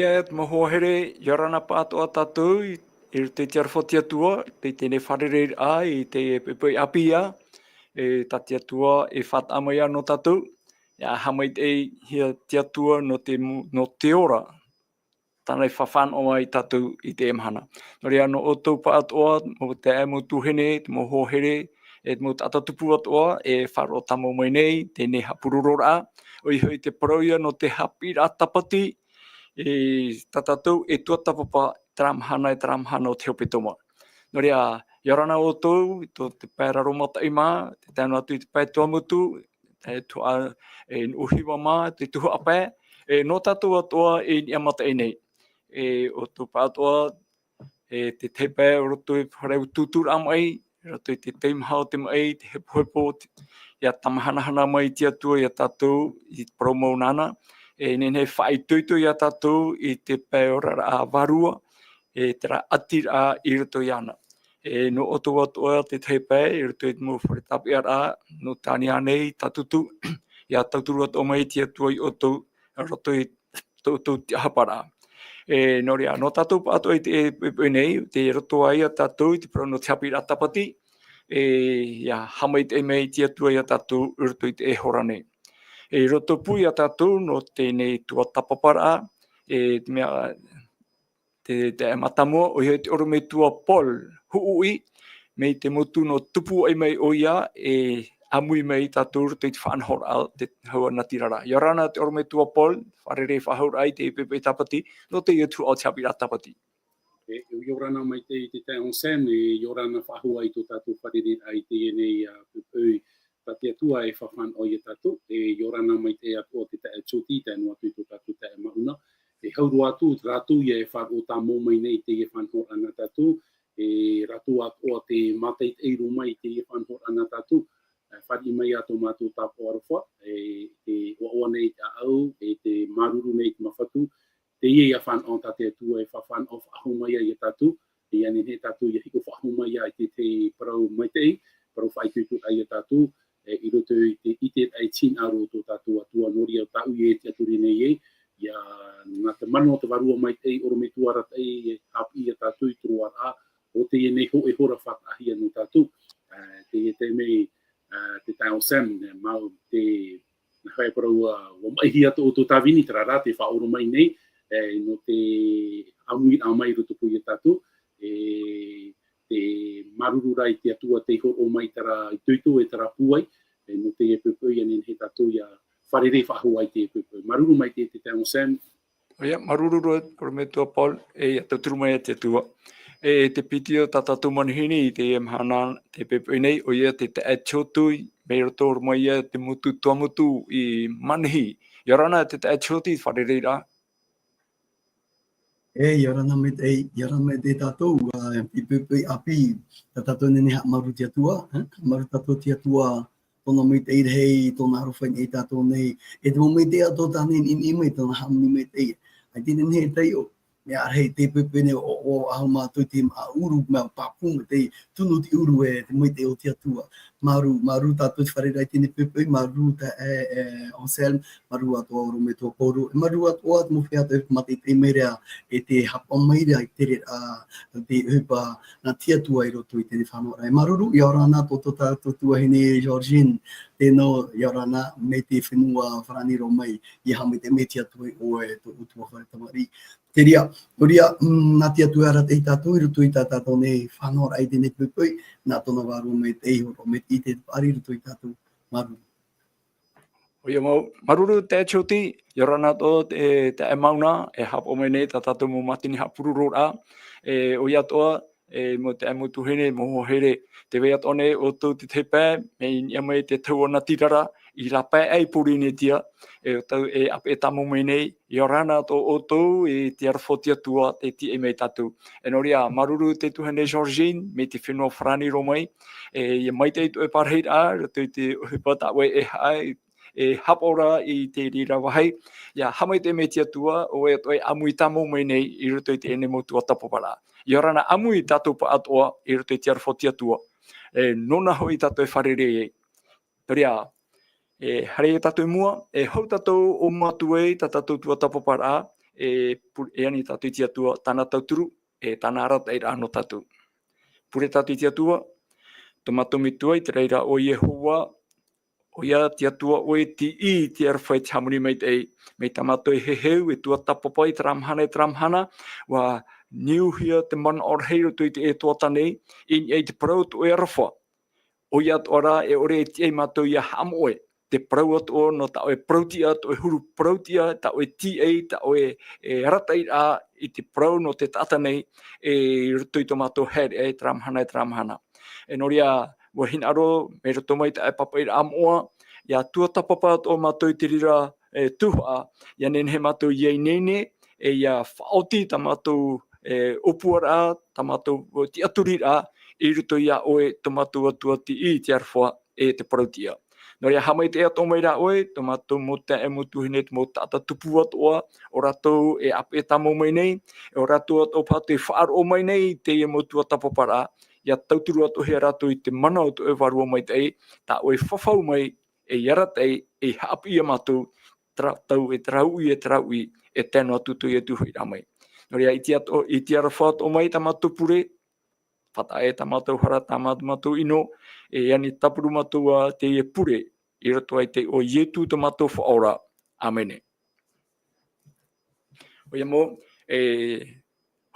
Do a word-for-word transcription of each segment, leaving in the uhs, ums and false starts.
Ia, te mau hoa here, ʻia ora na pāʻatoʻa tātou i, i roto i te aroha o te Atua, i teie nei fārereiraʻa, i te poʻipoʻi ʻāpī ïa, e tā te Atua e faʻataʻa mai ïa nō tātou, ʻia haʻamaitaʻihia te Atua nō te mu-, nō te ora, tāna i fafānaʻo ai tātou i teie mahana. Nō reira, nō ʻoutou pāʻatoʻa, mau taeaʻe, mau tuahine, te mau hoa here, e te mau taʻata tupu atoʻa, e faʻaroʻo tāmau mai nei, teie nei haʻapurororaʻa, ʻoia hoʻi te parau ïa nō te haʻapiʻiraʻa tāpati, e tā tātou e tuatāpapa, terā mahana, e terā mahana o te hepetoma. Nō reira, ʻia ora na ʻoutou, i tō te pae raro mataʻi mā, tē tae noa atu i te pae tuamotu, e tuhaʻa, e nuʻu hiva mā, te tuhaʻa pae, e nō tātou atoʻa i niʻa mataʻi nei. E ʻoutou pāʻatoʻa, e te tahi pae o roto i te fare tūtūraʻa maʻi, i roto i te teimaha o te maʻi, te hepohepo, te, ʻia tāmahanahana mai te Atua iā tātou, i te parau mau nāna, e nehenehe e faʻaitoito iā tātou i te pae oraraʻa vārua, e terā ʻatiraʻa i roto iāna. E nō ʻoutou atoʻa te tahi pae, i roto i te mau fare tāpeʻaraʻa, nō Tānia nei, Tātutu, ʻia tauturu atoʻa mai te Atua iā ʻoutou, i roto i tō ʻoutou tiʻahaparaʻa. E, nō reira, nō tātou pāʻatoʻa i teie poʻipoʻi nei, tē roto ai iā tātou i te parau nō te haʻapiʻiraʻa tāpati, e, ʻia haʻamaitaʻi mai te Atua iā tātou i roto i teie hora nei. E, i roto pū iā tātou nō teie nei tuatāpaparaʻa, e, te mea, te, te mātāmua, ʻoia hoʻi te ʻorometua Paul Huʻui, mai te motu nō Tupuaʻi mai ʻoia, e ʻāmui mai iā tātou i roto i te faʻanahoraʻa o te hau ʻanatirara. ʻIa ora na te ʻorometua Paul, fārerei faʻahou raʻa i te poʻipoʻi tāpati, nō teie tuhaʻa o te haʻapiʻiraʻa tāpati. E, ʻia ora na maitaʻi te taeaʻe Sam, e, ʻia ora na faʻahou i tō tātou fārereiraʻa i teie nei, ā, poʻipoʻi tā te Atua e fafānaʻo iā tātou, e, ʻia ora na maitaʻi atoʻa te taeaʻe Jyoti, tae noa atu i tō tātou taeaʻe Mauna. E hau roa atu, rātou ïa e faʻaroʻo tāmau mai nei i teie faʻanahoraʻa nā tātou, e rātou atoʻa tē mātaʻitaʻi roa mai i teie faʻanahoraʻa nā tātou, e, fāriʻi mai ā tō mātou tāpaʻo aroha, e, te ʻoaʻoa nei te ʻāʻau, e te māuruuru nei te māfatu, teie ïa fānaʻo tā te Atua e fafānaʻo faʻahou mai ai iā tātou, ʻia nehenehe tātou ʻia hiʻo faʻahou mai ai i te, te parau maitaʻi, parau faʻaitoitoraʻa iā tātou, e, i roto i te, i te ʻiteraʻa e tīnaʻa roa tō tātou Atua, nō reira tāʻu e tiʻaturi nei ē, ʻia, nā te mana o te Vārua Maitaʻi, ʻorometua arataʻi, e haʻapiʻi iā tātou i te roaraʻa o teie nei hōʻē hora faʻataʻahia nō tātou, e, teie taime, e, te taeaʻe Sam, e, mau te, nā hea e parau, ā, ʻua maʻihia tō ʻoutou tāvini, terā rā, tē faʻaora mai nei, e, nō te ʻāmuiraʻa mai i roto pū iā tātou, e, te māuruuru rā i te Atua tei hōroʻa mai terā itoito e terā pūai, e, nō teie poʻipoʻi ʻia nehenehe tātou ʻia fārerei faʻahou i teie poʻipoʻi. Māuruuru maitaʻi te taeaʻe Sam. ʻOia, māuruuru roa, ʻorometua Paul, e ʻia tauturu mai ā te Atua. E te piti o tā tātou manihini i teie mahana, teie poʻipoʻi nei, ʻoia te taeaʻe Jyoti, mai roto roa mai ïa te motu Tuamotu i Manihi. ʻIa ora na te taeaʻe Jyoti, fārereiraʻa. E, ʻia ora na maitaʻi, ʻia ora na maitaʻi tātou, ā, i poʻipoʻi ʻāpī, tā tātou e nehenehe e haʻamāuruuru i te Atua, e, haʻamāuruuru tātou i te Atua, tōna maitaʻi rahi, tōna aroha i tātou nei, e te mau maitaʻi atoʻa tāna i niʻa mai, tōna hāmani maitaʻi. ʻAita e nehenehe e taiʻo, mea rahi te poʻipoʻi nei ʻo, ʻo, ʻahu mātou i te māʻa ʻuru, mea pāpū, mea tei tunu te ʻuru e te maitaʻi o te Atua. Māuruuru, māuruuru tātou i te fārereiraʻa i teie poʻipoʻi, māuruuru taeaʻe, e, Anselme, māuruuru atoʻa ʻorometua Paul, e māuruuru atoʻa te mau feiā atoʻa e mātaʻitaʻi mai ra, e tē haʻapaʻo mai ra i te reira, ā, te ʻohipa nā te Atua i roto i teie faʻanahoraʻa. E māuruuru, ʻia ora na tō, tō tātou tuahine Georgine, tē nō, ʻia ora na mai te fenua farāni roa mai, ʻia haʻamaitaʻi mai te Atua iā ʻoe, tō ʻoutou fare tamariʻi. Terā, nō reira, mm, nā te Atua e arataʻi iā tātou i roto i tā tātou nei faʻanahoraʻa i teie nei poʻipoʻi, nā tōna Vārua Maitaʻi e hōroʻa mai i te paʻari i roto iā tātou. Māuruuru. ʻOia mau, māuruuru taeaʻe Jyoti, ʻia ora na atoʻa te, te taeaʻe Mauna, e haʻapaʻo mai nei tā tātou mau mātini haʻapurororaʻa, e, ʻoia atoʻa, e, mau taeaʻe, mau tuahine, mau hoa here, tē vai atoʻa nei ʻoutou i te tahi pae, mai niʻa mai i te tau ʻanatirara, i rāpae aʻe i Pōrīnetia, e ʻoutou e ʻāpeʻe tāmau mai nei, ʻia ora na tō ʻoutou i te aroha o te Atua, tei tīaʻi mai iā tātou. E nō reira, māuruuru te tuahine Georgine, mai te fenua farāni roa mai, e, ʻia maitaʻi tō ʻoe parahiraʻa, i roto i te ʻohipa tā ʻoe e haʻa, e haʻapaʻo ra i te reira vāhi, ʻia haʻamaitaʻi mai te Atua, ʻo ʻoe atoʻa e ʻāmui tāmau mai nei, i roto i teie nei mau tuatāpaparaʻa. ʻIa ora na ʻāmui tātou pāʻatoʻa, i roto i te aroha o te Atua. E, nōna hoʻi tātou e fārerei ai. Terā, e, haere tātou i mua, e hau tātou ʻōmua atu ai, tā tātou tuatāpaparaʻa, e, pu-, e ani tātou i te Atua, tāna tauturu, e tāna arataʻiraʻa nō tātou. Pure tātou i te Atua, tō mātou Metua i te raʻi ra ʻo Iehova, ʻoia te Atua ʻoe e tiʻi i te aroha e te hāmani maitaʻi, mai tā mātou e heheu, e tuatāpapa i terā mahana, i terā mahana, ʻua niuhia te manaʻo rahi i roto i teie tuhaʻa nei, i niʻa i te parau o tō ʻoe aroha. ʻOia atoʻa rā, e ʻore e tiʻa ia mātou ʻia haʻamoʻe, te parau atoʻa nō tā ʻoe parauʻtiʻa, tā ʻoe huru parauʻtiʻa, tā ʻoe tiʻa, tā ʻoe, e, arataʻiraʻa i te parau nō te taʻata nei, e, i roto i tō mātou haereʻa i terā mahana, i terā mahana. E nō reira, ʻua hinaʻaro, mai roto mai i tā ʻoe pāpaʻiraʻa moʻa, ʻia tuatāpapa atoʻa mātou i te reira, e, tuhaʻa, ʻia nehenehe mātou ʻia ineine, e ʻia faʻaoti tā mātou, e, ʻōpuaraʻa, tā mātou tiʻaturiraʻa, i roto iā ʻoe, tō mātou Atua tiʻi i te aroha, e te parauʻtiʻa. Nō reira, haʻamaitaʻi atoʻa mai rā ʻoe, tō mātou mau taeaʻe, mau tuahine, te mau taʻata tupu atoʻa, ʻo rātou e ʻāpeʻe tāmau mai nei, e ʻo rātou atoʻa pātū e faʻaroʻo mai nei i teie mau tuatāpaparaʻa, ʻia tauturu atoʻahia rātou i te mana o tō ʻoe Vārua Maitaʻi, tā ʻoe fafau mai, ei arataʻi, ei haʻapiʻi ia mātou, terā tau, e terā uʻi, e terā uʻi, e tae noa atu tō ʻoe tuhaʻa mai. Nō reira, ʻite atoʻa, ʻite aroha atoʻa mai tā mātou pure, faʻataʻa e tā mātou hara, tā mā-, mātou ʻino, e ani tāpuru mātou ā teie pure, i roto aʻe i te iʻoa o Ietu tō mātou Faʻaora. ʻĀmene. ʻOia mau, e,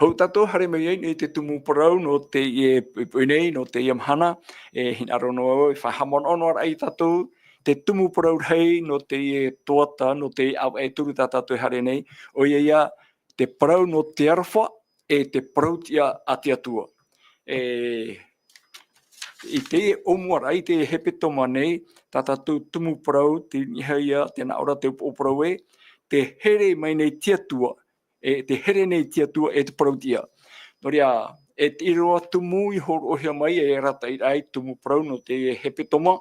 hou tātou, haere mai ai i te tumu parau nō teie poʻipoʻi nei, nō teie mahana, e, hinaʻaro noa au, e faʻahaʻamanaʻo noa ra ia tātou, te tumu parau rahi nō teie tuhaʻa, nō teie ʻāvaʻe e toru tā tātou e haere nei, ʻoia ia, te parau nō te aroha, e te parauʻtiʻa a te Atua. E, i teie ʻōmuaraʻa, i te hepetoma nei, tā tātou tumu parau, tei niʻa ia, tē nā ʻō ra te upoʻo parau ē, tē here mai nei te Atua, e tē here nei te Atua e te parauʻtiʻa. Nō reira, e te ʻīrava tumu i hōroʻahia mai, e arataʻi ra i tumu parau nō teie hepetoma,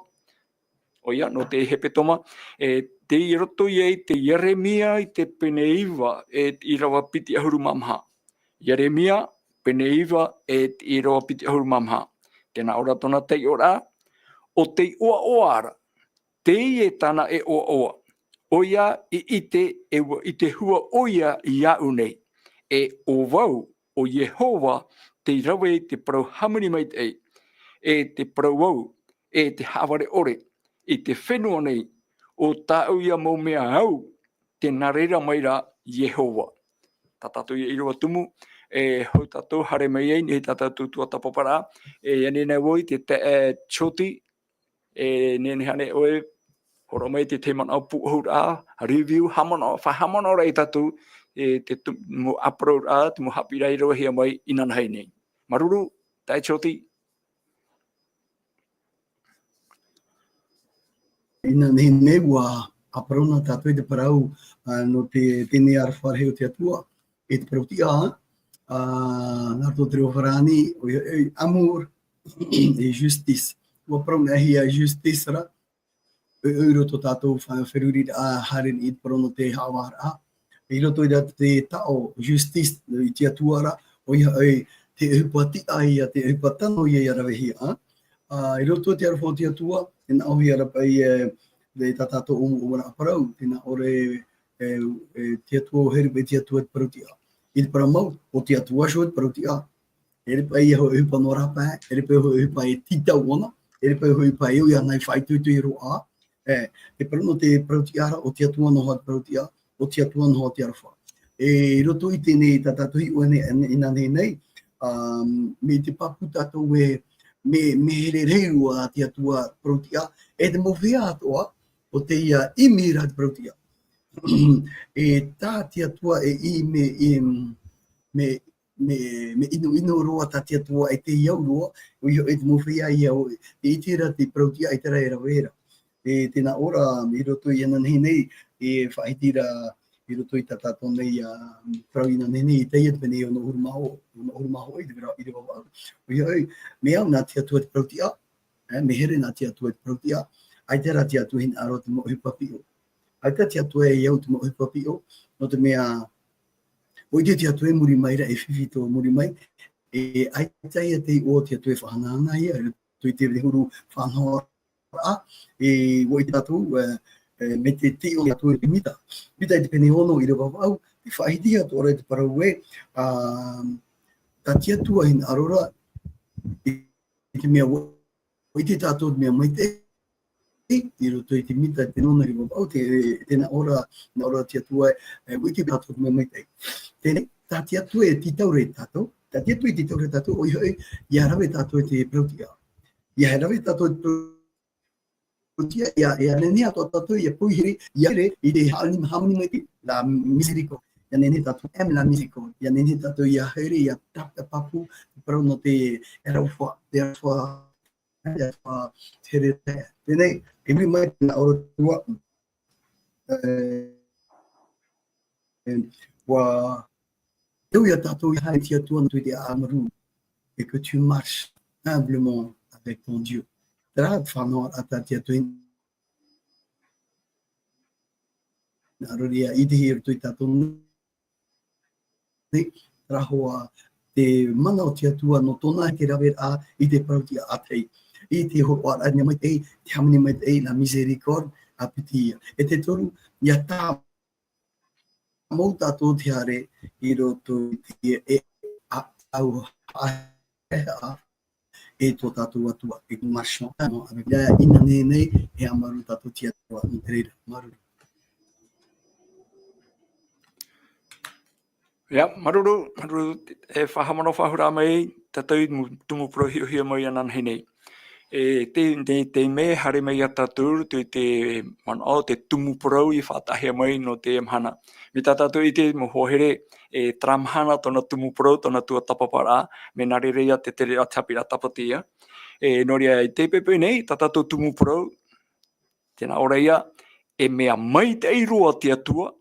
ʻoia, nō te hepetoma, e tei roto ia i te Ieremia i te pene iva, e te ʻīrava piti ʻahuru mā maha. Ieremia, pene iva, e te ʻīrava piti ʻahuru mā maha. Tē nā ʻō ra tōna taiʻoraʻa, ʻo tei ʻoaʻoa ra, teie tāna e ʻoaʻoa. ʻOia i ʻite, e ʻua ʻite hua ʻoia iāʻu nei. E ʻo vau, ʻo Iehova, tei rave i te parau hāmani maitaʻi, e te parau au, e te haʻavare ʻore, i te fenua nei, ʻo tāʻu ia mau mea au, tē nā reira mai ra Iehova. Tā tātou ia ʻīrava tumu, e hou tātou, haere mai ai nei tā tātou tuatāpaparaʻa, e ani nei vau i te taeaʻe, e, Choti, e nehenehe ānei ʻoe, hōroʻa mai te tahi manaʻo pūʻohuraʻa, review, haʻamanaʻo, faʻahaʻamanaʻo ra ia tātou, e te tu-, mau ʻāparauraʻa, te mau haʻapiʻiraʻa i ravehia mai inanahi nei. Māuruuru, taeaʻe Choti. Inanahi nei ʻua ʻāparauraʻa tātou i te parau, ā, nō te, teie nei aroha rahi o te Atua, e te parauʻtiʻa, ā, nā roto i te reo farāni, ʻoia, e, amour, e justice. ʻUa parauhia justice ra, e, e, i roto tātou fa-, feruriraʻa, haere i te parau nō te haʻavāraʻa. I roto ia te taʻo justice i te Atua ra, ʻoia hoʻi te ʻohipa tiʻa ia, te ʻohipa tano ia ʻia ravehia, ā. Ā, i roto i te aroha o te Atua, tē nā ʻōhia ra paʻi, e, e tā tātou ʻōmuaraʻa parau, tē nā ʻō ra, e, e, te Atua ʻua here paʻi te Atua i te parauʻtiʻa. I te parau mau, ʻo te Atua iho te parauʻtiʻa. E ʻere paʻi ia hoʻi ʻohipa noa ra paʻi, e ʻere paʻi hoʻi ʻohipa e tītau ana, e ʻere paʻi hoʻi ʻohipa e ui ana i faʻaitoitoraʻa. E, te parau nō te parauʻtiʻa ra, ʻo te Atua noa hoʻi te parauʻtiʻa, ʻo te Atua noa hoʻi te aroha. E, i roto i teie nei tā tātou hiʻo nei, nei, inanahi nei, ā, mea ʻite pāpū tātou ē, mea, mea here rahi roa te Atua parauʻtiʻa, e te mau feiā atoʻa, ʻo tei ʻimi ra te parauʻtiʻa. E tā te Atua e ʻimi, e, mea, mea, mea ʻinoʻino roa tā te Atua e tei au roa, ʻoia hoʻi te mau feiā ia ʻoe, e ʻite ra te parauʻtiʻa, ʻaita rā e rave ra. E tē nā ʻō ra, i roto inanahi nei, e faʻahiti ra, i roto i tā tātou nei, ā, parau inanahi nei, Ietaia te pene ono ʻahuru mā ono, ono ʻahuru mā ono i te parau, ʻīrava vaʻu. ʻOia hoʻi, mea au nā te Atua te parauʻtiʻa, e, mea here nā te Atua te parauʻtiʻa, ʻaita rā te Atua e hinaʻaro te mau ʻohipa piʻo. ʻAita te Atua e au te mau ʻohipa piʻo, nō te mea, ʻua ʻite te Atua i muri mai ra, e fifi tō muri mai, e ʻaita ia te iʻoa o te Atua e faʻahanahanahia, i roto i te huru faʻanahoraʻa, e, ʻua ʻite tātou, e, e, mai te, te iʻoa o te Atua i Mita. Mita i te pene ono, ʻīrava vaʻu, e faʻahiti atu ʻoia te parau ē, ā, tā te Atua hinaʻaro ra, i te mea ʻua ʻite tātou te mea maitaʻi, i roto i te Mita, te nona i Vavaʻu, te, te nā ʻō ra, nā ʻō ra te Atua, e, ʻua ʻite tātou te mea maitaʻi. Teie nei, tā te Atua e tītau ra ia tātou, tā te Atua e tītau ra ia tātou, ʻoia hoʻi, ʻia rave tātou i te parautiʻa. ʻIa rave tātou i te parautiʻa, ʻia, ʻia nehenehe atoʻa tātou, ʻia poihere, ʻia haere, i te hāmani, hāmani maitaʻi, la miséricorde. ʻIa nehenehe tātou, aime la miséricorde. ʻIa nehenehe tātou, ʻia haere, ʻia tāpapa pāpū, te parau nō te aroha, te aroha, te aroha, te here, teie nei, e muri mai, nā ʻō ra te Atua, e, e, ʻua tauihaʻa tātou i te Atua nō te ʻāʻamu, et que tu marches humblement avec ton Dieu. Terā te fānaʻoraʻa tā te Atua. Nā reira, i te hia roto i tātou nei, terā hoʻi te mana o te Atua nō tōna i te raveraʻa i te parautiʻa ʻātaʻi. I te hōroʻaraʻa i te mea maitaʻi, te hāmani maitaʻi, la miséricorde, ā piti ia. E te toru, ʻia tā mau tātou te haere i roto i te e a, au, a, e a, e tō tātou Atua, e te marchand, avec la, ʻinā nei, e a māuruuru tātou te Atua, nō te reira, māuruuru. Ia, māuruuru, māuruuru, e faʻahaʻamanaʻo faʻahou mai, tātou i tumu, tumu parau hiʻohia mai ananahi nei. E, te, te, te mea haere mai ia tātou, te, te manaʻo, te tumu parau i faʻataʻahia mai nō te mahana. Mai tā tātou i te mau hoa here, e, terā mahana tōna tumu parau, tōna tuatāpaparaʻa, mea nā reira ia te tere a te haʻapiʻiraʻa tāpati ia. E, nō reira, i te poʻipoʻi nei, tā tātou tumu parau, tēnā ʻō ra ia, e mea maitaʻi roa te Atua,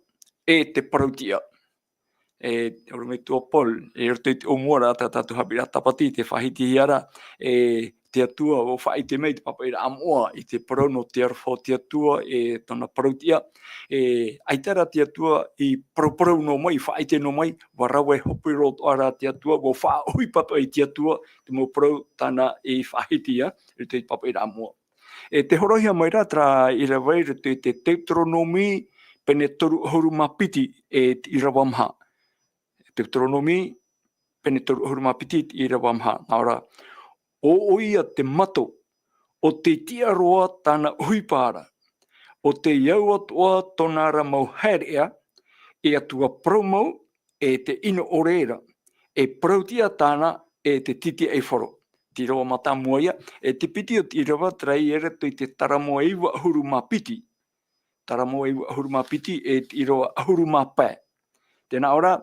e te parautiʻa. E, ʻorometua Paul, i roto i te ʻōmuaraʻa tā tātou haʻapiʻiraʻa tāpati, tē faʻahitihia ra, e, te Atua ʻua faʻaʻite mai te pāpaʻiraʻa moʻa, i te parau nō te aroha o te Atua, e, tōna parautiʻa, e, ʻaita rā te Atua i paraparau noa mai, i faʻaʻite noa mai, ʻua rave hope roa atoʻa rā te Atua, ʻua faʻaʻohipa atoʻa i te Atua, te mau parau tāna i faʻahitihia, i roto i te pāpaʻiraʻa moʻa. E tē hōroʻahia mai ra terā ʻīrava i roto i te Teuteronome, pene toru ʻahuru mā piti, e te ʻīrava maha. Teuteronome, pene toru ʻahuru mā piti, te ʻīrava maha. Nā ʻō ra, ʻo, ʻoia te mato, ʻo tei tiʻa roa tāna ʻohipa ra, ʻo tei au atoʻa tōna ra mau haereʻa, e Atua parau mau, e te ʻino ʻore ra, e parautiʻa tāna, e te tītiʻaifaro. Te ʻīrava mātāmua ia, e te piti o te ʻīrava terā i roto i te Taramo e iva ʻahuru mā piti. Taramo e iva ʻahuru mā piti, e te ʻīrava ʻahuru mā pae. Tēnā ʻō ra,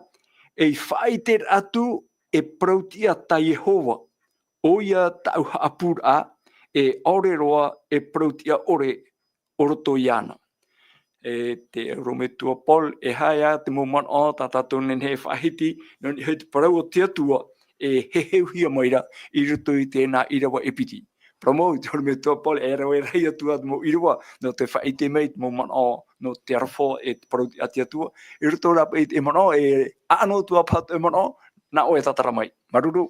ei faʻaʻite atu e parautiʻa tā Iehova, ʻoia tāʻu haʻapūraʻa, e ʻaore roa e parautiʻa ʻore o roto iāna. E te ʻorometua Paul, e aha ïa te mau manaʻo tā tātou e nehenehe e faʻahiti, nō niʻa i te parau o te Atua, e heheuhia mai ra i roto i tēnā ʻīrava e piti. Parau mau, te ʻorometua Paul, e rave rahi atu ā te mau ʻīrava, nō te faʻaʻite mai te mau manaʻo, nō te aroha e te parau a te Atua. I roto rā paʻi te manaʻo, e ʻaʻano atu ā paha te manaʻo, nā ʻoe e tātara mai. Māuruuru.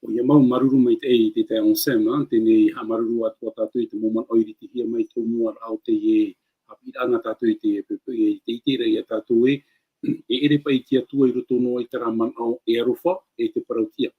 ʻOia mau, māuruuru maitaʻi i te taeaʻe Anselme, teie nei haʻamāuruuru atu ā tātou i te mau manaʻo i ʻitehia mai i te mau ʻāmuaraʻa o teie haʻapiʻiraʻa nā tātou i te, i te, i te ʻite ra ia tātou ē, e ʻere paʻi te Atua i roto noa i terā manaʻo e aroha, e te parautiʻa.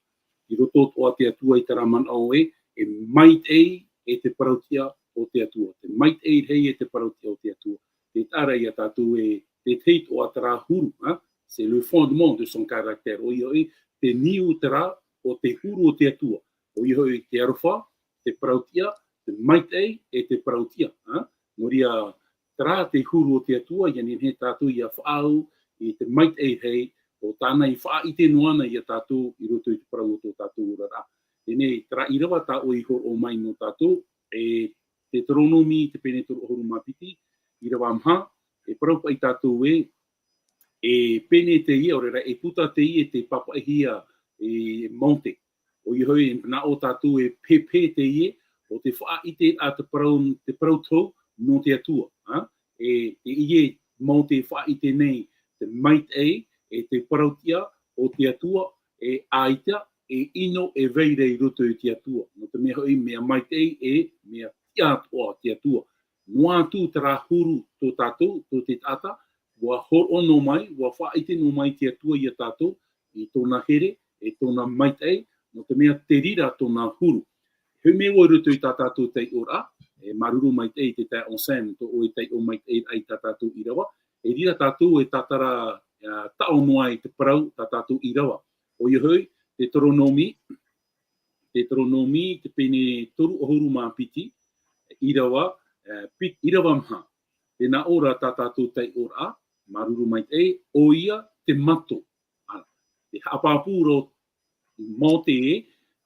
I roto atoʻa te Atua i terā manaʻo ē, e maitaʻi, e te parautiʻa o te Atua. Te maitaʻi rahi, e te parautiʻa o te Atua. Tē taʻa ra ia tātou ē, te tahi atoʻa terā huru, ha? C'est le fondement de son caractère. ʻOia hoʻi, te niu terā o te huru o te Atua. ʻOia hoʻi, te aroha, te parautiʻa, te maitaʻi, e te parautiʻa, ha? Nō reira, terā te huru o te Atua, ʻia nehenehe tātou ʻia faʻaau i te maitaʻi rahi o tāna i faʻaʻite noa ana ia tātou i roto i te parau o tō tātou oraraʻa. Teie nei, terā ʻīrava tā ʻoe i hōroʻa mai nō tātou, e Teuteronome, te pene toru ʻahuru mā piti, ʻīrava maha, e parau paʻi tātou ē, e pene teie, ʻaore rā, e puta teie tei pāpaʻihia e Mōte. ʻOia hoʻi, e manaʻo tātou e pēpē teie, ʻo te faʻaʻite a te parau, te parau tou nō te Atua, ha? E, teie Mōte e faʻaʻite nei te maitaʻi, e te parautiʻa o te Atua, e ʻaita, e ʻino, e vai ra i roto i te Atua. Nō te mea hoʻi, mea maitaʻi, e mea tiʻa atoʻa te Atua. Noa atu terā huru tō tātou, tō te taʻata, ua hōroʻa noa mai, ua faʻaʻite noa mai te Atua ia tātou, i tōna here, e tōna maitaʻi, nō te mea te reira tōna huru. He mea ua i roto i tā tātou taiʻoraʻa, e māuruuru maitaʻi te taeaʻe Anselme, tō ʻoe taiʻo maitaʻi i tā tātou ʻīrava, e reira tātou e tātara, ā, taʻo noa i te parau tā tātou ʻīrava. ʻOia hoʻi, Teuteronome, Teuteronome, te pene toru ʻahuru mā piti, ʻīrava, ā, pit-, ʻīrava maha. Tē nā ʻō ra tā tātou taiʻoraʻa, māuruuru maitaʻi, ʻoia te mato. Ā, tē haʻapāpū ra Mōte ē,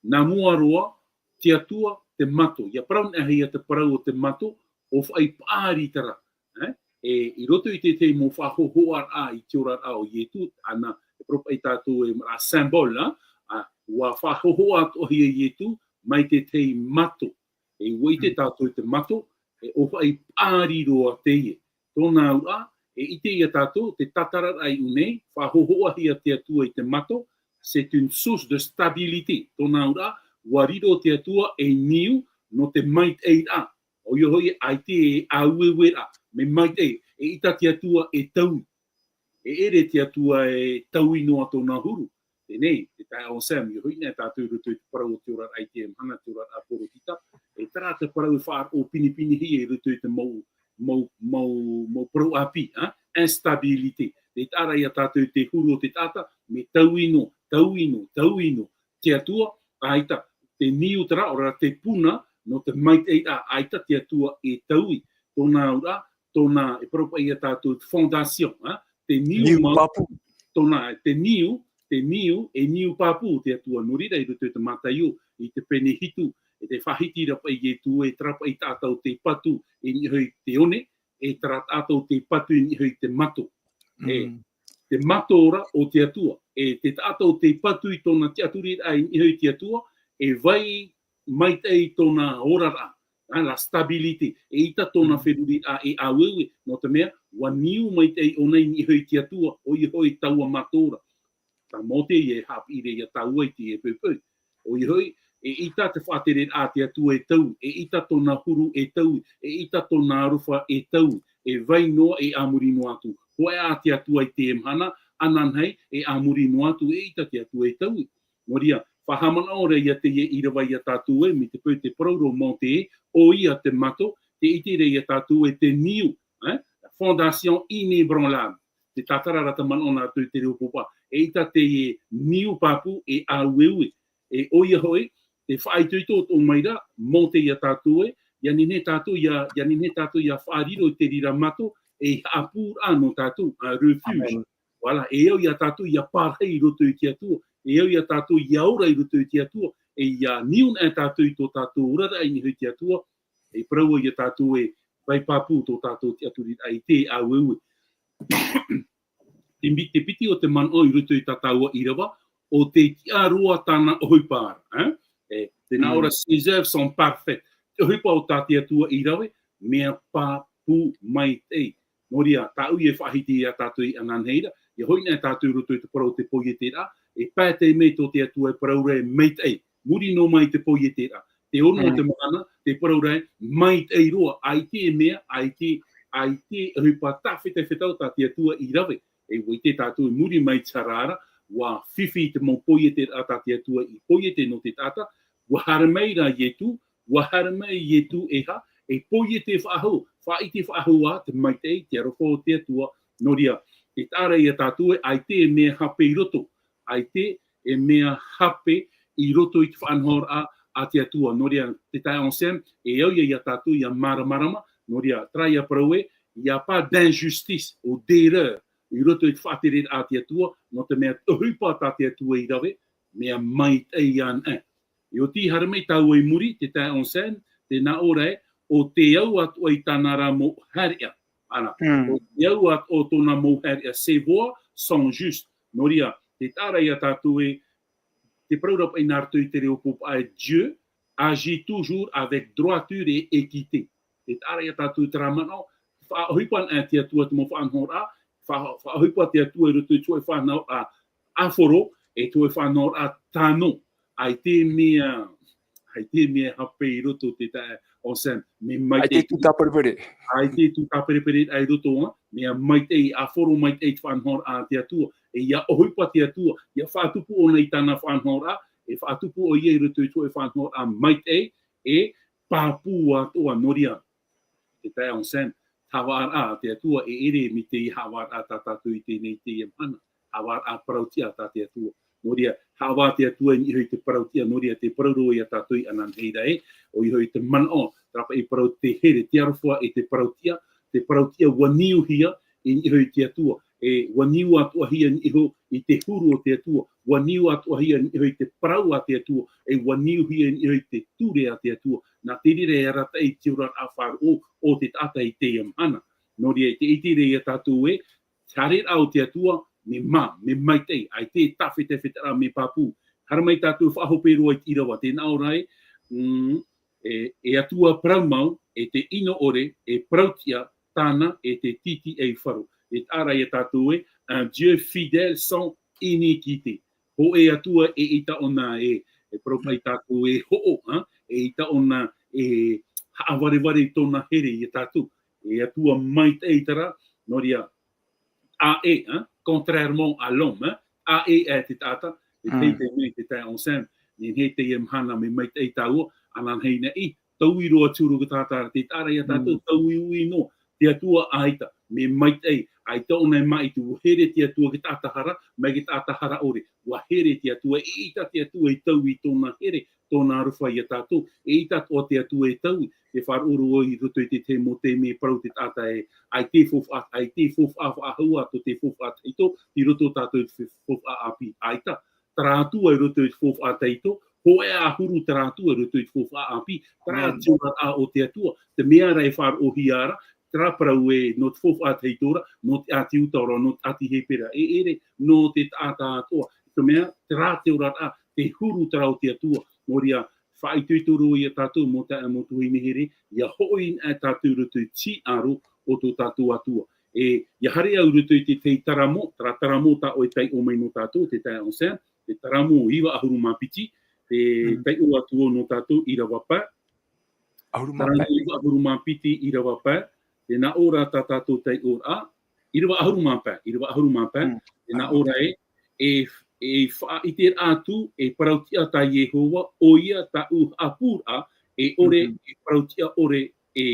nā mua roa, te Atua te mato. ʻIa parau noa hia te parau o te mato, ʻo faʻaʻite ra. Ē? E, i roto i te, te mau faʻahōhoʻaraʻa i te oraraʻa o Ietu, ānā, e parau paʻi tātou e mea symbole, ā, ā, ua faʻahōhoʻa atoʻa hia Ietu, mai te, te mato. E ua ʻite Mm. tātou i te mato, e ʻo faʻaʻite roa teie. Tōna auraʻa, e ʻite ia tātou, te tātararaʻa i ʻō nei, faʻahōhoʻahia te Atua i te mato, c'est une source de stabilité. Tōna auraʻa, ua riro te Atua ei niu, nō te maitaʻiraʻa. ʻOia hoʻi, ʻaita e ʻāueueraʻa, mea maitaʻi, eʻita te Atua e taui. E ʻere te Atua e taui noa tōna huru. Teie, te taeaʻe Anselme, ʻia hoʻi nei tātou i roto i te parau o te oraraʻa i teie mahana, te oraraʻa Pōrotita, e terā te parau e faʻaroʻo pinepinehia i roto i te mau, mau, mau, mau parau ʻāpī, ā? Instabilité. Tē taʻa ra ia tātou te huru o te taʻata, mea taui noa, taui noa, taui noa. Te Atua, ʻaita, te niu terā, ʻo rā te puna, nō te maitaʻiraʻa, ʻaita te Atua e taui. Tōna auraʻa, tōna, e parau paʻi ia tātou, fondation, ā? Te niu Niu mau, pāpū. Tōna, te niu, te niu, e niu pāpū te Atua. Nō reira, i roto i te Mataio, i te pene hitu, e tē faʻahiti ra paʻi Ietu, e terā paʻi taʻata ʻo tē patu i niʻa i te one, e terā taʻata ʻo tē patu i niʻa i te mato. E, Mm. te mato ra o te Atua. E te taʻata ʻo tē patu i tōna tiʻaturiraʻa i niʻa i te Atua, e vai maitaʻi tōna oraraʻa, ā, la stabilité, eʻita tōna Mm. feruriraʻa e ʻāueue, nō te mea, ua niu maitaʻi ʻōna i niʻa i te Atua, ʻoia hoʻi taua mato ra. Tā Mōte ïa e haʻapiʻi ra ia tāua i teie poʻipoʻi. ʻOia hoʻi, eʻita te faʻatereraʻa a te Atua e taui, eʻita tōna huru e taui, eʻita tōna aroha e taui, e vai noa, e a muri noa atu. Hōʻē ā te Atua i teie mahana, ananahi, e a muri noa atu, eʻita te Atua e taui. Nō reira, faʻahaʻamanaʻo ra ia teie ʻīrava ia tātou ē, mai te peu tē parau ra Mōte ē, ʻoia te mato, tē ʻite ra ia tātou ē te niu, ē? La fondation inébranlable. Tē tātara ra te manaʻo nā roto i te reo pōpā. Eʻita teie niu pāpū e ʻāueue. E ʻoia hoʻi, tē faʻaitoito atoʻa mai ra, Mōte ia tātou ē, ʻia nehenehe tātou ʻia, ʻia nehenehe tātou ʻia faʻariro i te reira mato, e haʻapūraʻa nō tātou, un refuge. Amen. Voilà, e au ia tātou ʻia pārahi i roto i te Atua, e au ia tātou ʻia ora i roto i te Atua, e ʻia niu noa tātou i tō tātou oraraʻa i niʻa i te Atua, e parau ia tātou e vai pāpū tō tātou tiʻaturiraʻa i te ʻāueue. Te mi-, te piti o te manaʻo i roto i tā tāua ʻīrava, ʻo tē tiʻa roa tāna ʻohipa ra, ē? E, tē nā ʻō ra, Mm. ses œuvres sont parfaites. Te ʻohipa o tā te Atua i rave, mea pāpū maitaʻi. Nō reira, tāʻu e faʻahiti ia tātou i ananahi ra, ʻia hoʻi noa tātou i roto i te parau o te poieteraʻa, e pae taime tō te Atua e parau ra e maitaʻi. Muri noa mai te poieteraʻa. Te ono o Mm. te mahana, tē parau ra e maitaʻi roa, ʻaita e mea, ʻaita, ʻaita e ʻohipa tāfetafeta o tā te Atua i rave. E ʻua ʻite tātou i muri mai i te hara ra, ʻua fifi te mau poieteraʻa tā te Atua i poiete nō te taʻata, ʻua haere mai rā Ietu, ʻua haere mai Ietu e ha, e poiete faʻahou, faʻaʻite faʻahou ā te maitaʻi, te aroha o te Atua, nō reira, tē taʻa ra ia tātou ē, ʻaita e mea hape i roto, ʻaita e mea hape i roto i te faʻanahoraʻa a te Atua, nō reira, te taeaʻe Anselme, e au ia, ia tātou ʻia māramarama, nō reira, terā ia parau ē, il y a pas d'injustice ou d'erreur i roto i te faʻatereraʻa a te Atua, nō te mea ʻohipa tā te Atua i rave, mea maitaʻi anaʻe. E oti haere mai tāua i muri, te taeaʻe Anselme, tē nā ʻō ra ē, ʻo te au atoʻa i tāna ra mau haereʻa. Ana, Mm. ʻo te au atoʻa o tōna mau haereʻa, ses voies sont justes. Nō reira, tē taʻa ra ia tātou ē, tē parau ra paʻi nā roto i te reo pōpā ē, Dieu agit toujours avec droiture et équité. Tē taʻa ra ia tātou terā manaʻo, faʻaʻohipa anaʻe te Atua te mau faʻanahoraʻa, faʻa-, faʻaʻohipa te Atua i roto i te hōʻē faʻanahoraʻa ʻāfaro, e te hōʻē faʻanahoraʻa tano. ʻAita e mea, ʻaita e mea hape i roto te tae, Ensemble, mea maitaʻi. ʻAita e tū tāperepereraʻa. ʻAita e tū tāperepereraʻa i roto, ā, mea maitaʻi, ʻa horo maitaʻi te faʻanahoraʻa a te Atua, e ʻia ʻohipa te Atua, ʻia faʻatupu ʻōna i tāna faʻanahoraʻa, e faʻatupu ʻoia i roto i te hōʻē faʻanahoraʻa maitaʻi, e pāpū atoʻa, nō reira. Te taeaʻe Ensemble, haʻavāraʻa a te Atua, e ʻere mai te haʻavāraʻa tā tātou i teie nei, i teie mahana. Haʻavāraʻa parauʻtiʻa tā te Atua. Nō reira, haʻavā te Atua i niʻa iho i te parauʻtiʻa, nō reira, tē parau ra ʻoia ia tātou i ʻananahi ra ē, ʻoia hoʻi te manaʻo, terā paʻi parau, te here, te aroha e te parauʻtiʻa, te parauʻtiʻa ʻua niuhia i niʻa iho i te Atua, e ʻua niu atoʻahia i niʻa iho i te huru o te Atua, ʻua niu atoʻahia i niʻa iho i te parau a te Atua, e ʻua niuhia i niʻa iho i te ture a te Atua. Nā te reira e arataʻi i te oraraʻa faʻaroʻo o te taʻata i teie mahana. Nō reira, tē ʻite ra ia tātou ē, te haereraʻa o te Atua, mea mā, mea maitaʻi, ʻaita e tāfetafetaraʻa, mea pāpū. Haere mai tātou faʻahope roa i te ʻīrava, tē nā ʻō ra ē, mm, e, e Atua parau mau, e te ʻino ʻore, e parauʻtiʻa, tāna, e te tītīʻaifaro. E taʻa ra ia tātou ē, un Dieu fidèle sans iniquité. Hōʻē Atua e ʻaita ʻōna e, e parau paʻi tātou e hoʻo, ā, e ʻaita ʻōna e haʻavarevare i tōna here ia tātou. E Atua maitaʻi terā, nō reira, ʻaʻe, ā, contrairement à l'homme, ā, ʻaʻe e te taʻata, e Mm. tei te mea te taeaʻe Ensemble, nehenehe teie mahana mea maitaʻi tāua, ʻananahi nei, taui roa atu ra te taʻata, tē taʻa ra ia tātou, Mm. taui uʻi noa, te Atua ʻaita, mea maitaʻi, ʻaita ʻōna e māʻiti, ʻua here te Atua i te taʻata hara, mai te taʻata hara ʻore, ʻua here te Atua, e ʻaita te Atua e taui i tōna here, tōna aroha ia tātou, e ʻaita atoʻa te Atua e taui, tē faʻaroʻo ra i roto i te Timoteo mea parau te taʻata ē, ʻaita e faufaʻa, ʻaita e faufaʻa faʻahou atu i te faufaʻa tahito, i roto tātou i te faufaʻa ʻāpī, ʻaita, terā Atua i roto i te faufaʻa tahito, hōʻē ʻahuru terā Atua i roto i te faufaʻa ʻāpī, terā Mm. te oraraʻa o te Atua, te mea ra e faʻaroʻohia ra, terā parau ē, nō te faufaʻa tahito ra, nō te ʻāti Iuta ra, nō te ʻāti Hepera, e ʻere, nō te taʻata atoʻa, te mea, terā te oraraʻa, te huru terā o te Atua, nō reira, faʻaitoito roa ia tātou mau taeaʻe, mau tuahine here, ʻia hoʻi anaʻe tātou i roto i te hinaʻaro o tō tātou Atua. E, ʻia haere au i roto i te, te taramo, terā taramo tā ʻoe e taiʻo mai nō tātou, te taeaʻe Ensemble, te taramo iva ʻahuru mā piti, te Mm. taiʻo atu nō tātou, ʻīrava pae. ʻAhuru mā Taramo pae. iva ʻahuru mā piti, ʻīrava pae. Tē nā ʻō ra tā tātou taiʻoraʻa, ʻīrava ʻahuru mā pae, ʻīrava ʻahuru mā pae. Mm. Tē nā ʻō ra ē, e, e faʻaʻiteraʻa atu, e parauʻtiʻa tā Iehova, ʻoia tāʻu haʻapūraʻa, e ʻore, Mhm. e parauʻtiʻa ʻore, e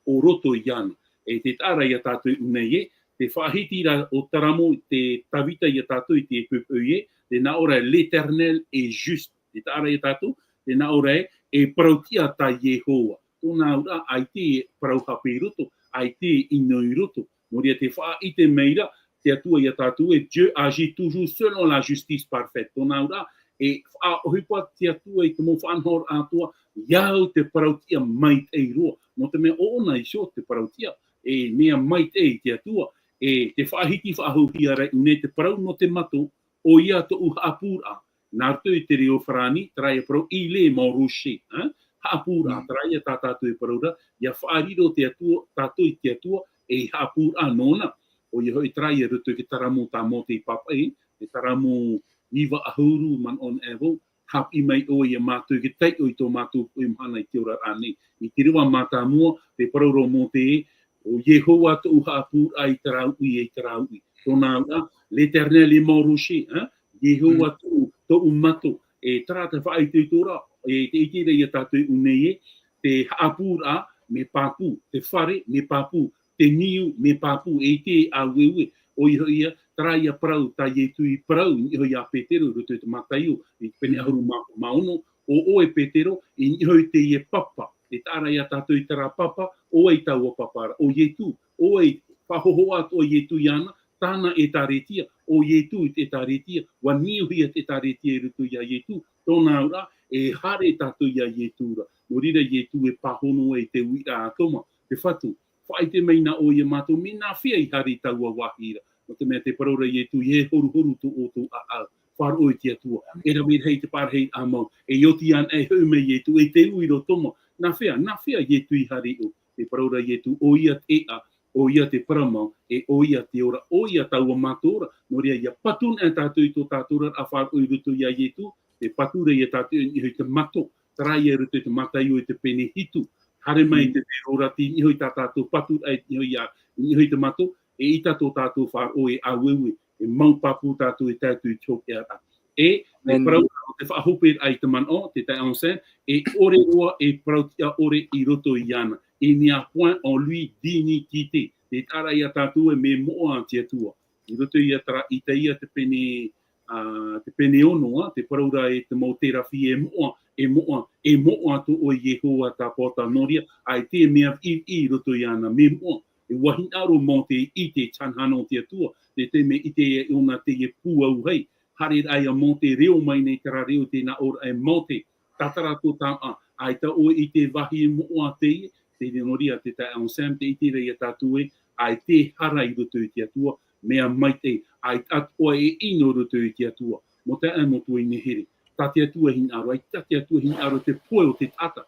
ʻo roto iāna. E tē taʻa ra ia tātou i ʻō nei ē, te faʻahiti ra o taramo te Tavita ia tātou i te pupu ē, tē nā ʻō ra ē, l'Éternel est juste. Tē taʻa ra ia tātou, tē nā ʻō ra ē, e parauʻtiʻa tā Iehova. Tōna auraʻa, ʻaita e parau hape i roto, ʻaita e ʻino i roto. Nō reira tē faʻaʻite mai ra te Atua ia tātou ē, Dieu agit toujours selon la justice parfaite. Tōna auraʻa, e faʻaʻohipa te Atua i te mau faʻanahoraʻa atoʻa, ʻia au te parauʻtiʻa maitaʻi roa. Nō te mea ʻo ʻōna iho te parauʻtiʻa, e mea maitaʻi te Atua, e tē faʻahiti faʻahouhia ra i ʻō nei te parau nō te mato, ʻoia tōʻu haʻapūraʻa. Nā roto i te reo farāni, terā ia parau, il est mon rocher, hein? Haʻapūraʻa, Mm. terā ia tā tātou e parau ra, ʻia faʻariro te Atua, tātou i te Atua, ei haʻapūraʻa nōna. ʻOia hoʻi terā ia roto i te taramo tā Mōte i pāpaʻi, te taramo iva ʻahuru, manaʻo anaʻe vau, haʻapiʻi mai ʻoe ia mātou i te taiʻo i tō mātou poʻi mahana i te oraraʻa nei. I te reva mātāmua, tē parau ra Mōte ē, ʻo Iehova tōʻu haʻapūraʻa i terā uʻi, i terā uʻi. Tōna auraʻa, l'Éternel est mon rocher, hein? Iehova Mm. tōʻu, tōʻu mato. E terā te faʻaitoitoraʻa, e tē ʻite ra ia tātou i ʻō nei ē, te haʻapūraʻa, mea pāpū, te fare, mea pāpū, te niu, mea pāpū, e ʻite ʻāueue, ʻoia hoʻi ia, terā ia parau, tā Ietu i parau, i niʻa iho ia Petero, i roto i te Mataio, i te pene Mm. ʻahuru mā, mā ono, ʻo ʻoe Petero, i niʻa iho i teie papa, tē taʻa ra ia tātou i terā papa, ʻo vai taua papa ra, ʻo Ietu, ʻo vai, faʻahōhoʻa atoʻa Ietu iāna, tāna ʻētārētia, ʻo Ietu i te ʻētārētia, ʻua niuhia te ʻētārētia i roto ia Ietu, tōna auraʻa, e haere tātou ia Ietu ra. Nō reira Ietu e pāhono ai te uiraʻa a Toma, te Fatu, faʻaʻite mai na ʻoe ia mātou, mea nāfea i haere i taua vāhi ra. Nō te mea tē parau ra Ietu, ʻeiaha e horuhoru tō ʻoutou ʻāʻau. Faʻaroʻo i te Atua. E rave rahi te pārahiraʻa mau. E oti anaʻe e hoʻi mai Ietu, e te ui ra Toma. Nāfea, nāfea Ietu i haere i ʻō. Tē parau ra Ietu, ʻoia te ʻēʻa, ʻoia te parau mau, e ʻoia te ora, ʻoia taua mato ra. Nō reira, ʻia patu anaʻe tātou i tō tātou oraraʻa faʻaroʻo i roto ia Ietu, tē patu ra ia tātou i niʻa iho i te mato, terā ia i roto i te Mataio i te pene hitu. Haere mai te vero ra, tei niʻa i tā tātou patu, e niʻa i a, niʻa i te mato, e ʻita tō tātou faʻaroʻo e aueue, e mau pāpū tātou e tae atu i te hopeʻa ra. E, e Amen. Parau ra, te faʻahope ra i te manaʻo, te taeaʻe Anselme, e ʻore roa, e parau tiʻa ʻore i roto iāna. Il n'y a point en lui d'iniquité. Te taʻa ra ia tātou e mea moʻa te Atua. I roto ia terā Itaia te pene, ā, te pene ono, ā, te parau ra e te mau terafi e moʻa, e moʻa, e moʻa tō ʻoe Iehova tāpōtā nō reira, ʻaita e mea viʻiviʻi i roto iāna, mea moʻa, e ʻua hinaʻaro Mōte i te Chanhano te Atua, te, te mea ʻite e ʻōna teie pū auahi, haere ra ia Mōte reo mai nei terā reo tē nā ʻō ra e Mōte, tātara tō tāʻa, ʻaita ʻoe i te vāhi moʻa teie, te nō reira te taeaʻe Anselme, te ʻite ra ia tātou ē, ʻaita e hara i roto i te Atua, mea maitaʻi, ʻaita atoʻa e ʻino i roto i te Atua, mau taeaʻe, mau tuahine here, tā te Atua e hinaʻaro, ʻaita te Atua e hinaʻaro te pohe o te taʻata,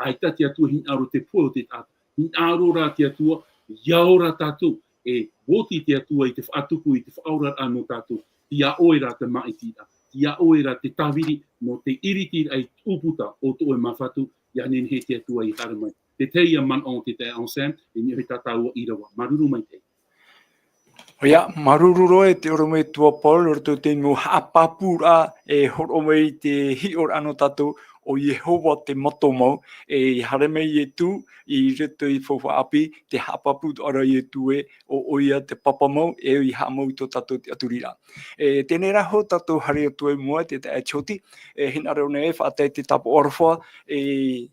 ʻaita te Atua e hinaʻaro te pohe o te taʻata, hinaʻaro rā te Atua, ʻia ora tātou, e oti te Atua i te faʻatupu, i te faʻaoraraʻa nō tātou, ʻia ʻoe rā te māʻitiraʻa, ʻia ʻoe rā te tāviri, nō te ʻiritiraʻa i te ʻūputa o tō ʻoe māfatu, ʻia nehenehe te Atua i haere mai. Te tahi ia manaʻo o te taeaʻe Anselme, e niʻa i tā tāua ʻīrava. Māuruuru maitaʻi. ʻOia, māuruuru roa e te ʻorometua Paul, i roto i te mau haʻapāpūraʻa, e hōroʻa mai te hiʻoraʻa nō tātou, ʻo Iehova te mato mau, e haere mai Ietu, i roto i te faufaʻa ʻāpī, te haʻapāpū atoʻa ra Ietu ē, ʻo, ʻoia te papa mau, e i haʻamau i tō tātou tiʻaturiraʻa. E, teie rā hoʻi tātou haere atu i mua, te taeaʻe Tioti, e hinaʻaro nei e faʻatae te tāpaʻo aroha, e,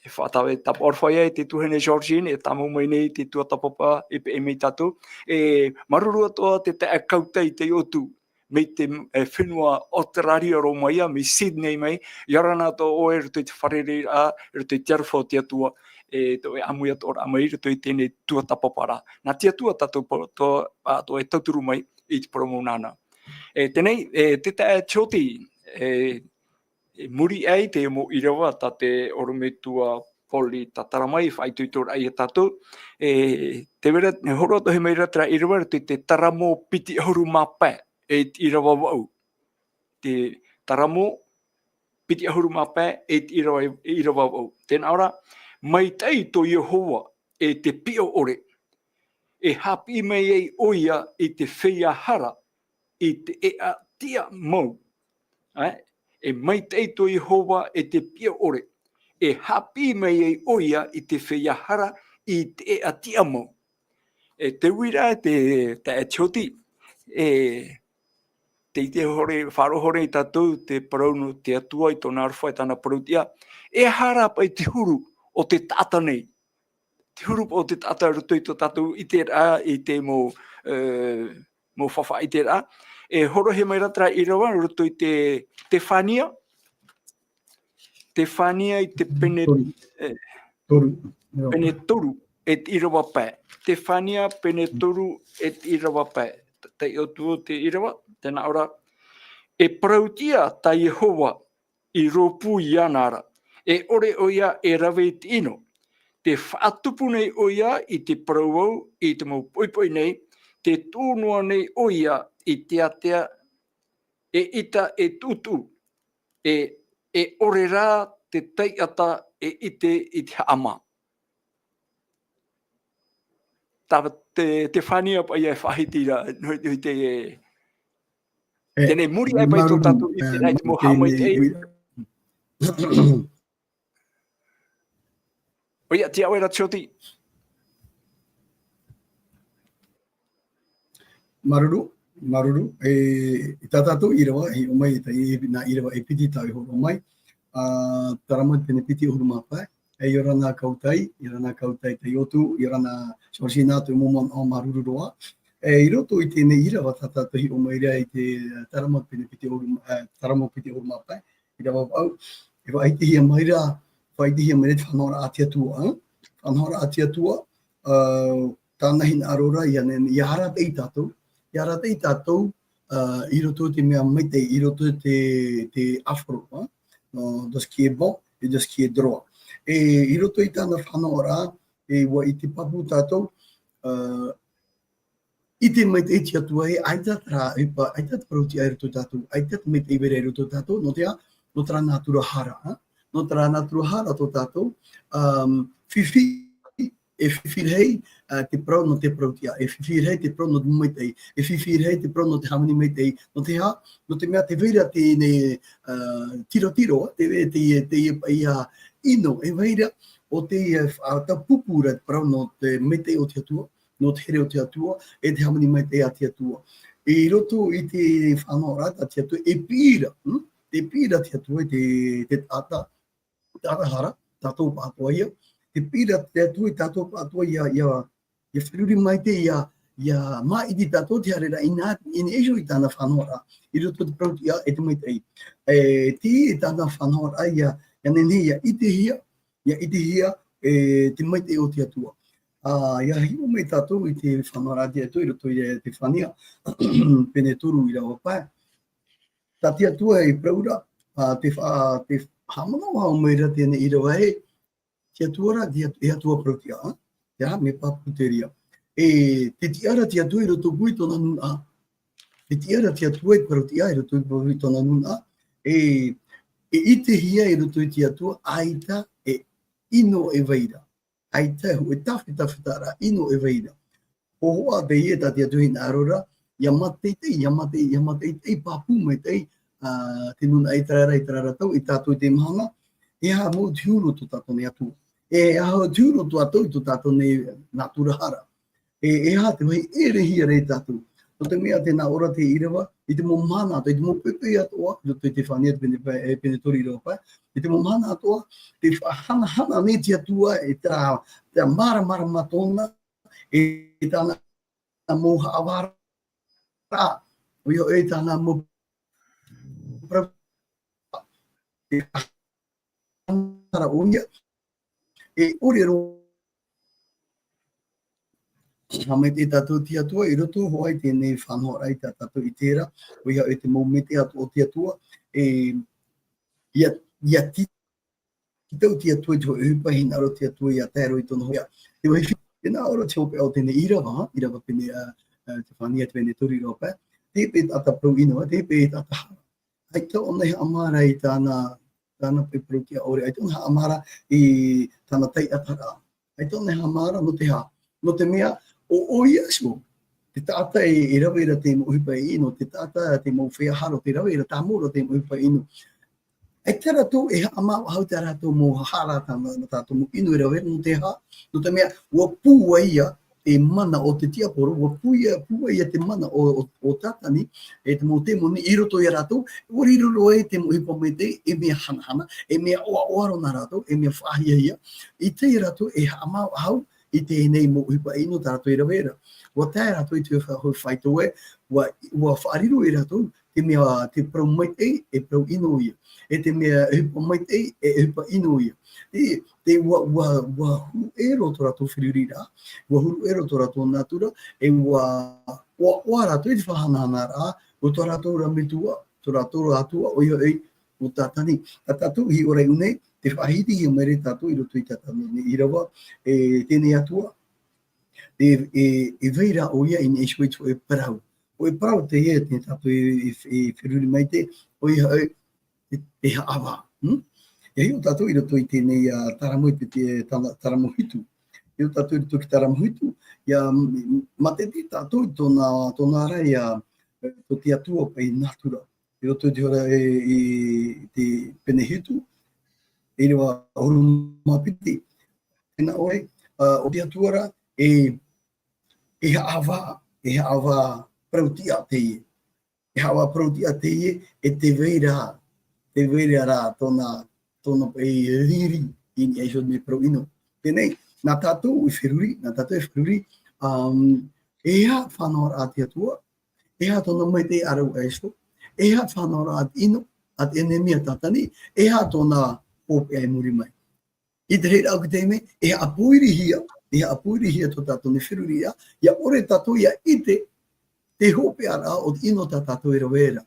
e faʻatae te tāpaʻo aroha ia e te tuahine Georgine, e tāmau mai nei te tuatāpapa e peʻe mai tātou. E, māuruuru atoʻa te taeaʻe Kautai Taiotu, mai te, e, fenua Australia roa mai ia, mai Sydney mai, ʻia ora na atoʻa ʻoe i roto i te fārereiraʻa, i roto i te aroha o te Atua, e, tō ʻoe ʻāmui atoʻa ra mai i roto i teie tuatāpapa ra. Nā te Atua tātou pa-, to-, atoʻa e tauturu mai i te parau mau nāna. E, teie, e, te taeaʻe Tioti, e, i muri aʻe i te mau ʻīrava tā te ʻorometua Paul i tātara mai, faʻaitoitoraʻa ia tātou. E, tē vai ra, e hōroʻa atoʻa mai ra terā ʻīrava i roto i te Taramo piti ʻahuru mā pae, e te ʻīrava vaʻu. Te Taramo piti ʻahuru mā pae, e te ʻīrava, ʻīrava vaʻu. Tē nā ʻō ra, maitaʻi tō Iehova, e te piʻo ʻore. E haʻapiʻi mai ai ʻoia i te feiā hara, i te ʻēʻa tiʻa mau. E, e maitaʻi tō Iehova, e te piʻo ʻore. E haʻapiʻi mai ai ʻoia i te feiā hara, i te ʻēʻa tiʻa mau. E te uiraʻa, te, te Tioti, e, te, te hōroʻa, faʻaroʻo hōroʻa ia tātou te parau nō te Atua i tōna aroha, i tāna parau tiʻa. E aha rā paʻi te huru o te taʻata nei? Te huru o te taʻata i roto i tō tātou ʻiteraʻa, i te mau, e, mau faʻaʻiteraʻa. E hōroʻahia mai ra terā ʻīrava, i roto i te, Tefania. Tefania i te pene, Toru. E, Toru. Pene toru, e te ʻīrava pae. Tefania pene toru, e te ʻīrava pae. Te, te ʻotu o te ʻīrava, tē nā ʻō ra. E parau tiʻa tā Iehova, i rōpū iāna ra. E ʻore ʻoia e rave i te ʻino. Tē faʻatupu nei ʻoia i te parau au, i te mau poʻipoʻi nei, tē tuʻu noa nei ʻoia i te ātea, e ʻita, e tuʻutuʻu, e, e ʻore rā te taʻata e ʻite i te haʻamā. Tā te, Tefania paʻi e faʻahiti ra, nō, nō te, e, teie muri aʻe paʻi tō tātou ʻiteraʻa i te mau haʻamaitaʻi. ʻOia, tiʻa ʻoe ra Tioti. Māuruuru, māuruuru. E, i tā tātou ʻīrava, e hiʻo mai, e tā, e, nā ʻīrava e piti tāʻu e hōroʻa mai. A, Taramo pene piti ʻahuru mā pae. E, ʻia ora na Kautai, ʻia ora na Kautai Taiotu, ʻia ora na Georgina, tō ʻoe mau manaʻo, māuruuru roa. E, i roto i teie ʻīrava tā tātou e hiʻo mai ra i te, e, Taramo pene piti ʻahuru, e, Taramo piti ʻahuru mā pae, ʻīrava vaʻu, e faʻaʻitehia mai ra, faʻaʻitehia mai ra te faʻanahoraʻa a te Atua, e? Faʻanahoraʻa a te Atua, e, tāna hinaʻaro ra, ʻia ne-, ʻia arataʻi tātou, ʻia arataʻi tātou, e, i roto i te mea maitaʻi, i roto i te, te ʻāfaro, e? Nō, de ce qui est bon et de ce qui est droit. E, i roto i tāna faʻanahoraʻa, e, ʻua ʻite pāpū tātou, e, ʻite maitaʻi te Atua ē, ʻaita terā, e pa-, ʻaita te parau tiʻa i roto ia tātou, ʻaita te maitaʻi i roto ia tātou, nō te aha, nō terā nātura hara, e? nō terā nātura hara tō tātou, um, fifi, e fifi rahi, uh, te parau nō te parauʻtiʻa, e fifi rahi te parau nō te maitaʻi, e fifi rahi te parau nō te hāmani maitaʻi, nō te aha, nō te mea tē vai ra teie, uh, tirotiro, te, te, te, te, ia ʻino, e vai ra, ʻo te, uh, faʻataupupū ra te parau nō te maitaʻi o te Atua, nō te here o te Atua, e te hāmani maitaʻi a te Atua. I roto i te faʻanahoraʻa a te Atua, e piʻi ra, hmm? Te piʻi ra te Atua i te, te taʻata, taʻata hara, tātou pāʻatoʻa ia. Te piʻi ra te Atua i tātou pāʻatoʻa ia, ia, ia feruri maitaʻi, ia, ia māʻiti tātou te haereraʻa i niʻa iho i tāna faʻanahoraʻa. I roto i te parauʻtiʻa e te maitaʻi. E, teie tāna faʻanahoraʻa ia, ia nehenehe ia ʻitehia, ia ʻitehia, e, te maitaʻi o te Atua. A, ia hiʻo mai tātou i te faʻanahoraʻa a te Atua i roto i Sefania, pene toru ʻīrava pae. Tā te Atua e parau ra, a, te fa-, te haʻamanaʻo mai ra teie nei ʻīrava ē, te Atua ra, te At-, e Atua parauʻtiʻa, a? Te aha, mea pāpū terā. E, tē tiʻa ra te Atua i roto pū i tōna nūnaʻa. Tē tiʻa ra te Atua i parauʻtiʻa i roto pū i tōna nūnaʻa. E, e ʻitehia i roto i te Atua, ʻaita e ʻino e vai ra. ʻAita e hōʻē tāfetafetaraʻa ʻino e vai ra. Hōhoʻa teie tā te Atua e hinaʻaro ra, ia mātaʻitaʻi, ia mātaʻi, ia mātaʻitaʻi pāpū maitaʻi, a, te nūnaʻa ʻĪteraʻera, ʻĪteraʻera tau, e tātou i teie mahana, e aha mau te huru o tō tātou nei Atua. E aha te huru o tō tātou, tō tātou nei nātura hara. E, e aha te vāhi e ʻerehia ra e tātou. Nō te mea tē nā ʻō ra te ʻīrava, i te mau mahana atoʻa, i te mau poʻipoʻi atoʻa, i roto i Sefania te pene, e, pene toru ʻīrava pae, i te mau mahana atoʻa, tē faʻahanahana nei te Atua, e terā, terā māramarama tōna, e tāna mau haʻavāraʻa, ʻoia hoʻi tāna mau parau, e haʻavāraʻa ʻoia, e ʻore roa. Haʻamaitaʻi tātou i te Atua, i roto hoʻi i teie nei faʻanahoraʻa tā tātou i ʻite ra, ʻoia hoʻi te mau maitaʻi atoʻa o te Atua, e, ia, ia ti-, tītau te Atua i te hōʻē ʻohipa, hinaʻaro te Atua ia tae roa i tōna hōʻē. Te vāhi fifi, tē nā ʻō ra te hopeʻa o teie nei ʻīrava, ʻīrava pene, a, a, Sefania te pene toru ʻīrava pae. Teie paʻi taʻata parau ʻino, teie paʻi taʻata hara. ʻAita ʻōna e haʻamāra i tāna, tāna paʻi parauʻtiʻa ʻore, ʻaita ʻōna e haʻamāra i tāna taiʻataraʻa. ʻAita ʻōna e haʻamāra nō te aha, nō te mea, ʻo, ʻoia iho, te taʻata e, e rave ra te mau ʻohipa e ʻino, te taʻata, te mau feiā hara, tē rave ra, tāmau ra te mau ʻohipa e ʻino. ʻAita rātou e haʻamāuʻa hau tā rātou mau hara, tā, tā rātou mau ʻino e rave ra, nō te aha, nō te mea, ʻua pūai ïa te mana o te tiaporo, ʻua pūai ïa, pūai ïa te mana o, o, o Tātani, e te mau tēmoni i roto ia rātou, ʻua riro roa ai te mau ʻohipa maitaʻi, e mea hanahana, e mea ʻoaʻoa roa nā rātou, e mea faʻahiahia, ʻaita rātou e haʻamāuʻa hau i teie nei mau ʻohipa ʻino tā rātou e rave ra. ʻUa tae rātou i te hōʻē fa-, hōʻē faito ē, ʻua, ʻua faʻariro ia rātou, te mea, te parau maitaʻi, e parau ʻino ïa. E te mea ʻohipa maitaʻi, e ʻohipa ʻino ïa. Te, te ʻua, ʻua, ʻua huru ʻē roa tō rātou feruriraʻa, ʻua huru ʻē roa tō rātou nātura, e ʻua, ʻua, ʻua rātou i te faʻahanahanaraʻa, o tō rātou ra metua, tō rātou ra atua, ʻoia hoʻi, ʻo Tātani. Tā tātou i hiʻo ra i ʻō nei, tē faʻahitihia mai ra tātou i roto i tā tātou nei ʻīrava, e teie nei atua, e, e, e vai ra ʻoia i niʻa iho i te hōʻē parau. Hōʻē parau teie tē tātou e, e, e feruri maitaʻi, ʻoia hoʻi, e, e haʻavā. Hmm? E hiʻo tātou i roto i teie nei, a, Taramo i te, te, tana, Taramo hitu. E hiʻo tātou i roto ki Taramo hitu, ʻia, m-, m-, mātaʻitaʻi tātou i tōna, tōna ra ïa, e, tō te Atua paʻi nātura. I roto i te hora e, i te pene hitu, ʻīrava ʻahuru mā piti. Tē nā ʻō ra, a, ʻo te Atua ra, e, e haʻavā, e haʻavā parautiʻa teie. E haʻavā parautiʻa teie, e tē vai ra, tē vai ra rā tōna, tōna paʻi riri i niʻa iho i te mau parau ʻino. Teie nei, nā tātou e feruri, nā tātou e feruri, um, e aha te faʻanahoraʻa a te Atua, e aha tōna maitaʻi ʻāraʻa iho, e aha te faʻanahoraʻa a te ʻino, a te ʻenemi a Tātani, e aha tōna hopeʻa i muri mai. I te reira o te taime, e haʻapōirihia, e haʻapōirihia tō tātou nei feruri ra, ʻia ʻore tātou ʻia ʻite te hopeʻaraʻa o te ʻino tā tātou e rave ra.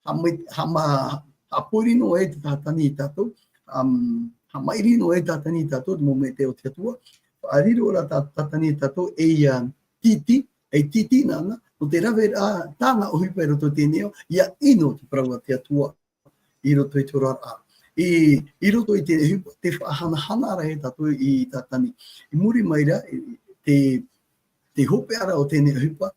Haʻamai-, haʻama-, haʻapōiri noa e Tātani ia tātou, um, haʻamairi noa e Tātani ia tātou, te mau maitaʻi o te Atua, faʻariro ra tā-, Tātani ia tātou, e ʻia tītī, e tītī nāna, nō te rave ra tāna ʻohipa i roto i teie nei ao, ʻia ʻino te parau a te Atua i roto i te oraraʻa. I, i roto i teie ʻohipa, tē faʻahanahana ra e tātou i Tātani. I muri mai ra, i, te, te hopeʻa ra o teie ʻohipa,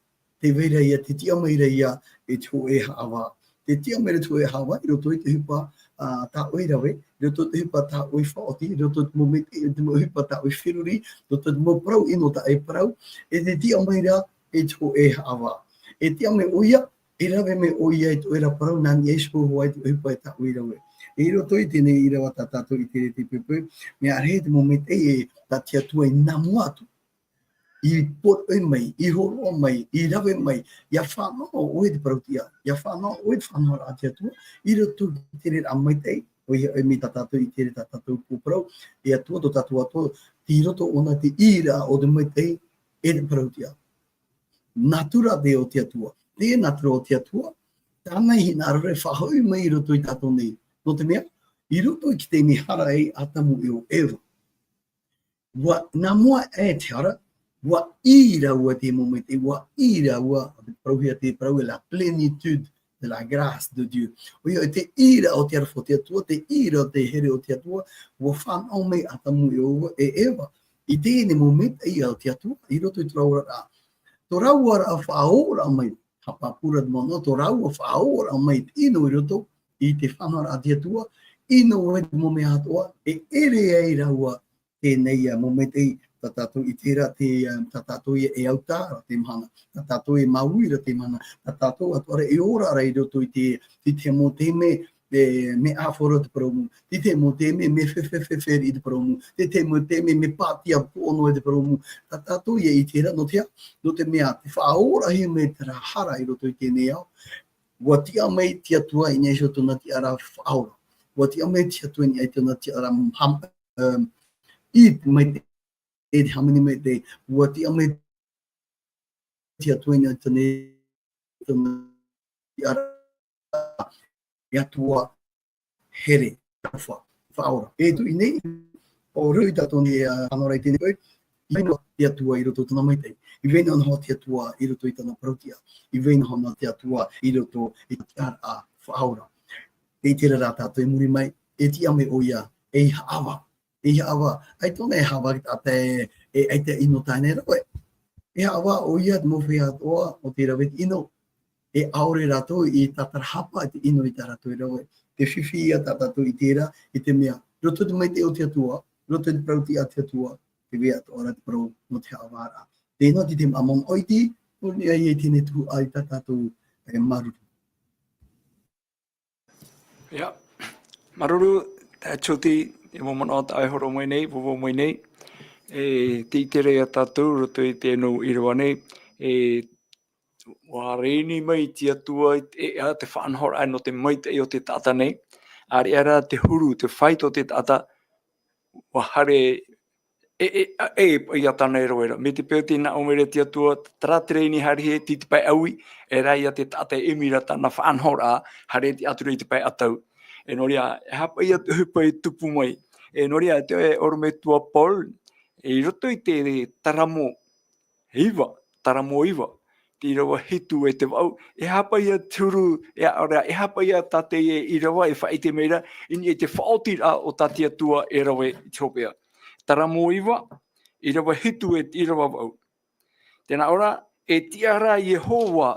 tē vai ra ia, tē tiʻa mai ra ia e te hōʻē haʻavā. Tē tiʻa mai ra te hōʻē haʻavā, i roto i te ʻohipa, ā, tā ʻoe i rave, i roto i te ʻohipa tā ʻoe i faʻaoti, i roto i te mau mete-, i te mau ʻohipa tā ʻoe i feruri, i roto i te mau parau ʻino tā ʻoe i parau, e tē tiʻa mai ra e te hōʻē haʻavā. E tiʻa mai ʻoia, e rave mai ʻoia i te hōʻē ra parau, nā niʻa iho hoʻi i te ʻohipa tā ʻoe i rave. I roto i teie ʻīrava tā tātou i tere i teie poʻipoʻi, mea rahi te mau maitaʻi e tā te Atua i nā mua atu. I poroʻi mai, i hōroʻa mai, i rave mai, ʻia fānaʻo ʻoe i te parau-tiʻa, ʻia fānaʻo ʻoe i te faʻanahoraʻa a te Atua, i roto i te reira maitaʻi, ʻoia hoʻi mai tā tātou i tere tā tātou pū parau, e Atua tō tātou Atua, tei roto ʻōna i te ʻīraʻa o te maitaʻi, e te parau-tiʻa. Nātura te, o te Atua. Te nātura o te Atua, tāna i hinaʻaro ra e faʻahoʻi mai i roto ia tātou nei. Nō te mea, i roto i teie nei hara ai Atamu e ʻo Eva. ʻUa, nā mua aʻe te hara, ʻua ʻī rāua i te mau maitaʻi, ʻua ʻī rāua, te parauhia te parau e la plénitude de la grâce de Dieu. ʻOia, e te ʻīraʻa o te aroha o te Atua, te ʻīraʻa o te here o te Atua, ʻua fānaʻo mai Atamu e ʻo, e Eva. I teie nei mau maitaʻi o te Atua, i roto i tō rāua ra. Tō rāua ra faʻaora mai, haʻapāpū ra te manaʻo, tō rāua faʻaora mai te ʻino i roto i te faʻanahoraʻa a te Atua, ʻino ai te mau mea atoʻa, e ʻere ai rāua teie nei mau maitaʻi, tā tātou i terā, te, tā tātou ia e autā ra te mahana, tā tātou e māuiui ra te mahana, tā tātou atoʻa ra e ora ra i roto i te, i te mau taime, e, mea ʻāfaro te parau mū, i te mau taime, mea fefefefere i te parau mū, i te mau taime, mea pātia pūʻono i te parau mū, tā tātou ia i terā, nō te aha, nō te mea, tē faʻaorahia mai terā hara i roto i teie nei ao, ʻua tiʻa mai te Atua i niʻa iho i tōna tiʻaraʻa faʻaora. ʻUa tiʻa mai te Atua i niʻa i tōna tiʻaraʻa ham-, um, i te maitaʻi, e te hāmani maitaʻi, ʻua tiʻa mai te Atua i niʻa i tōna, tōna tiʻaraʻa, e Atua here, fa-, faʻaora. E tuʻu i nei, ʻo rau i tātou nei, ā, faʻanahoraʻa i teie nei poʻipoʻi, i vai noa te Atua i roto i tōna maitaʻi. I vai noa te Atua i roto i tāna parau-tiʻa. I vai noa te Atua i roto i te tiʻaraʻa faʻaora. E i terā rā tātou i muri mai, e tiʻa mai ʻoia, ei haʻavā. Ei haʻavā. ʻAita ʻōna e haʻavā te taʻata e, e, ʻaita e ʻino tāna e rave. E haʻavā ʻoia te mau feiā atoʻa o tei rave i te ʻino. E ʻaore rātou i tātarahapa i te ʻino i tā rātou e rave. Te fifi ia tā tātou i terā, i te mea, roto i te maitaʻi o te Atua, roto i te parau-tiʻa a te Atua, tē vai atoʻa ra te parau nō te haʻavāraʻa. Tē nā te, te manaʻo iti, nō niʻa i teie nei tuhaʻa i tā tātou, e, māuruuru. ʻIa, māuruuru, e Jyoti, e mau manaʻo tā ʻoe e hōroʻa mai nei, vauvau mai nei. E, tē ʻite ra ia tātou, roto i teie ʻīrava nei, e, ʻua rēni mai te Atua i te, e, ʻā, te faʻanahoraʻa nō te maitaʻi o te taʻata nei. ʻĀreʻa rā te huru, te faito o te taʻata, ʻua haere, e, e, a, e, ia tāna e rave ra. Mai te peu tē nā ʻō mai ra te Atua, terā te rēni haere hia i te pae ʻāui, e rā ia te taʻata e ʻimi ra tāna faʻanahoraʻa, haere atu ra i te pae ʻatau. E nō reira, e aha paʻi ia te ʻohipa i tupu mai. E nō reira, te ʻorometua Paul, e i roto i te Taramo, iva, Taramo iva, te ʻīrava hitu e te vaʻu, e aha paʻi ia te huru, e ʻaore rā, e aha paʻi ia tā teie ʻīrava e faʻaʻite mai ra, i niʻa i te faʻaotiraʻa o tā te Atua e rave i te hopeʻa. Taramo iva, ʻīrava hitu e te ʻīrava vaʻu. Tē nā ʻō ra, e tiʻa ra Iehova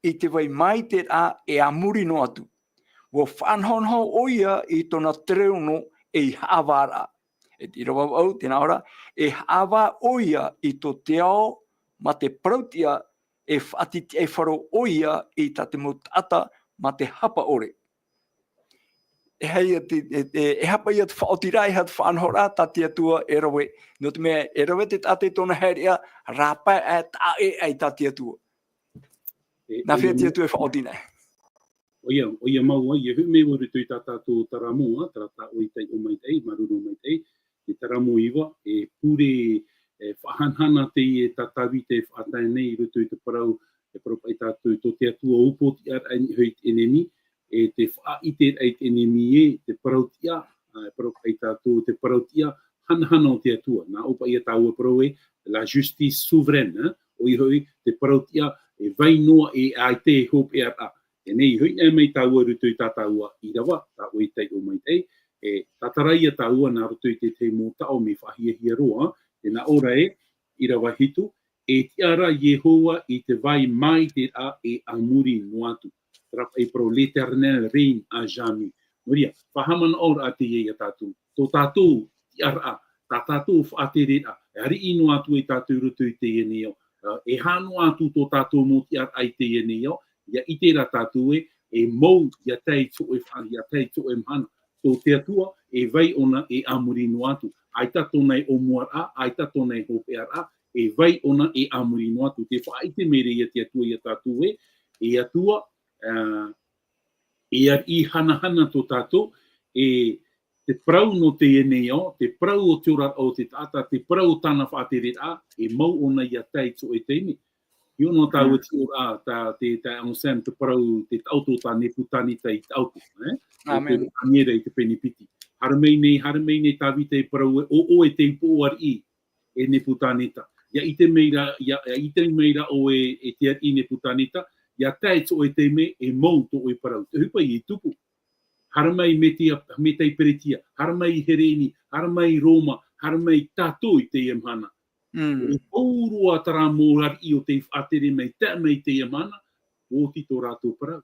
i te vai maitaʻi e a muri noa atu. ʻUa faʻanahonaho ʻoia i tōna tereono ei haʻavāraʻa. E te ʻīrava vaʻu, tē nā ʻō ra, e haʻavā ʻoia i tō te ao mā te parau-tiʻa, e faʻatitiʻaifaro ʻoia i tā te mau taʻata mā te hapa ʻore. E aha ia te, e, e, e aha paʻi ia te faʻaotiraʻa, e aha te faʻanahoraʻa tā te Atua e rave. Nō te mea, e rave te taʻata i tōna haereʻa, rāpae aʻe, taʻa ʻē aʻe tā te Atua. E, Nā hea te Atua e faʻaoti nei? ʻOia, ʻoia mau, ʻoia, e hoʻi mai vau i roto i tā tātou Taramo, ā, terā tā ʻoe taiʻo maitaʻi, māuruuru maitaʻi, te Taramo iva, e pure, e faʻahanahana teie tā Tāvita e faʻatae nei i roto i te parau, e parau paʻi tātou, tō te Atua upoʻotiʻaraʻa i niʻa hoʻi i te ʻenemi, e te faʻaʻiteraʻa i te ʻenemi ē, te parau-tiʻa, ā, e parau paʻi tātou, te parau-tiʻa, hanahana o te Atua. Nā ʻō paʻi ia tāua e parau ē, la justice souveraine, ā, ʻoia hoʻi, te parau-tiʻa, e vai noa, e ʻaita e hopeʻaraʻa. Teie nei, hoʻi nei mai tāua i roto i tā tāua ʻīrava, tā ʻoe taiʻo maitaʻi, E tātaraʻa tāua nā roto i te tahi mau taʻo mea faʻahiahia roa, tē nā ʻō ra ē, ʻīrava hitu, e tiʻa ra Iehova i te vai maitaʻi e a muri noa atu. Terā paʻi parau, l'Éternel règne à jamais. Nō reira, faʻahaʻamanaʻo ra teie ia tātou. Tō tātou tiʻaraʻa, tā tātou faʻatereraʻa, e ariʻi noa atu e tātou i roto i teie nei ao. Ā, e haere noa atu tō tātou mau tiʻaraʻa i teie nei ao, ʻia ʻite ra tātou ē, e mau, ʻia tae i te hōʻē faʻatere, ʻia tae i te hōʻē mahana. Tō te Atua, e vai ʻōna e a muri noa atu. ʻAita tōna e ʻōmuaraʻa, ʻaita tōna e hopeʻaraʻa, e vai ʻōna e a muri noa atu. Tē faʻaʻite mai ra te Atua ia tātou ē, e Atua, ā, e ariʻi hanahana tō tātou, e te parau nō teie nei ao, te parau o te oraraʻa o te taʻata, te parau o tāna faʻatereraʻa, e mau ʻōna ʻia tae i te hōʻē taime. ʻIa ʻō noa tāua Mm. te oraraʻa, tā te, tā Anselme te parau, te taʻoto tā Nepukaneta i te taʻoto, ē? Āmene. Te Daniera i te pene piti. Haere mai nei, haere mai nei Tavita e parau ē, ʻo ʻoe te ipo ariʻi, e Nepukaneta. ʻIa ʻite mai ra, ʻia, ʻia ʻite mai ra ʻoe e te ariʻi Nepukaneta, ʻia tae i te hōʻē taime e mau tō ʻoe parau. Te ʻohipa e tupu. Haere mai Metia, Metai Peretia, haere mai Hereni, haere mai Roma, haere mai tātou i teie mahana. Mm. E pauroa terā mau ariʻi o tei faʻatere mai, tae mai i teie mahana, ʻua oti tō rātou parau.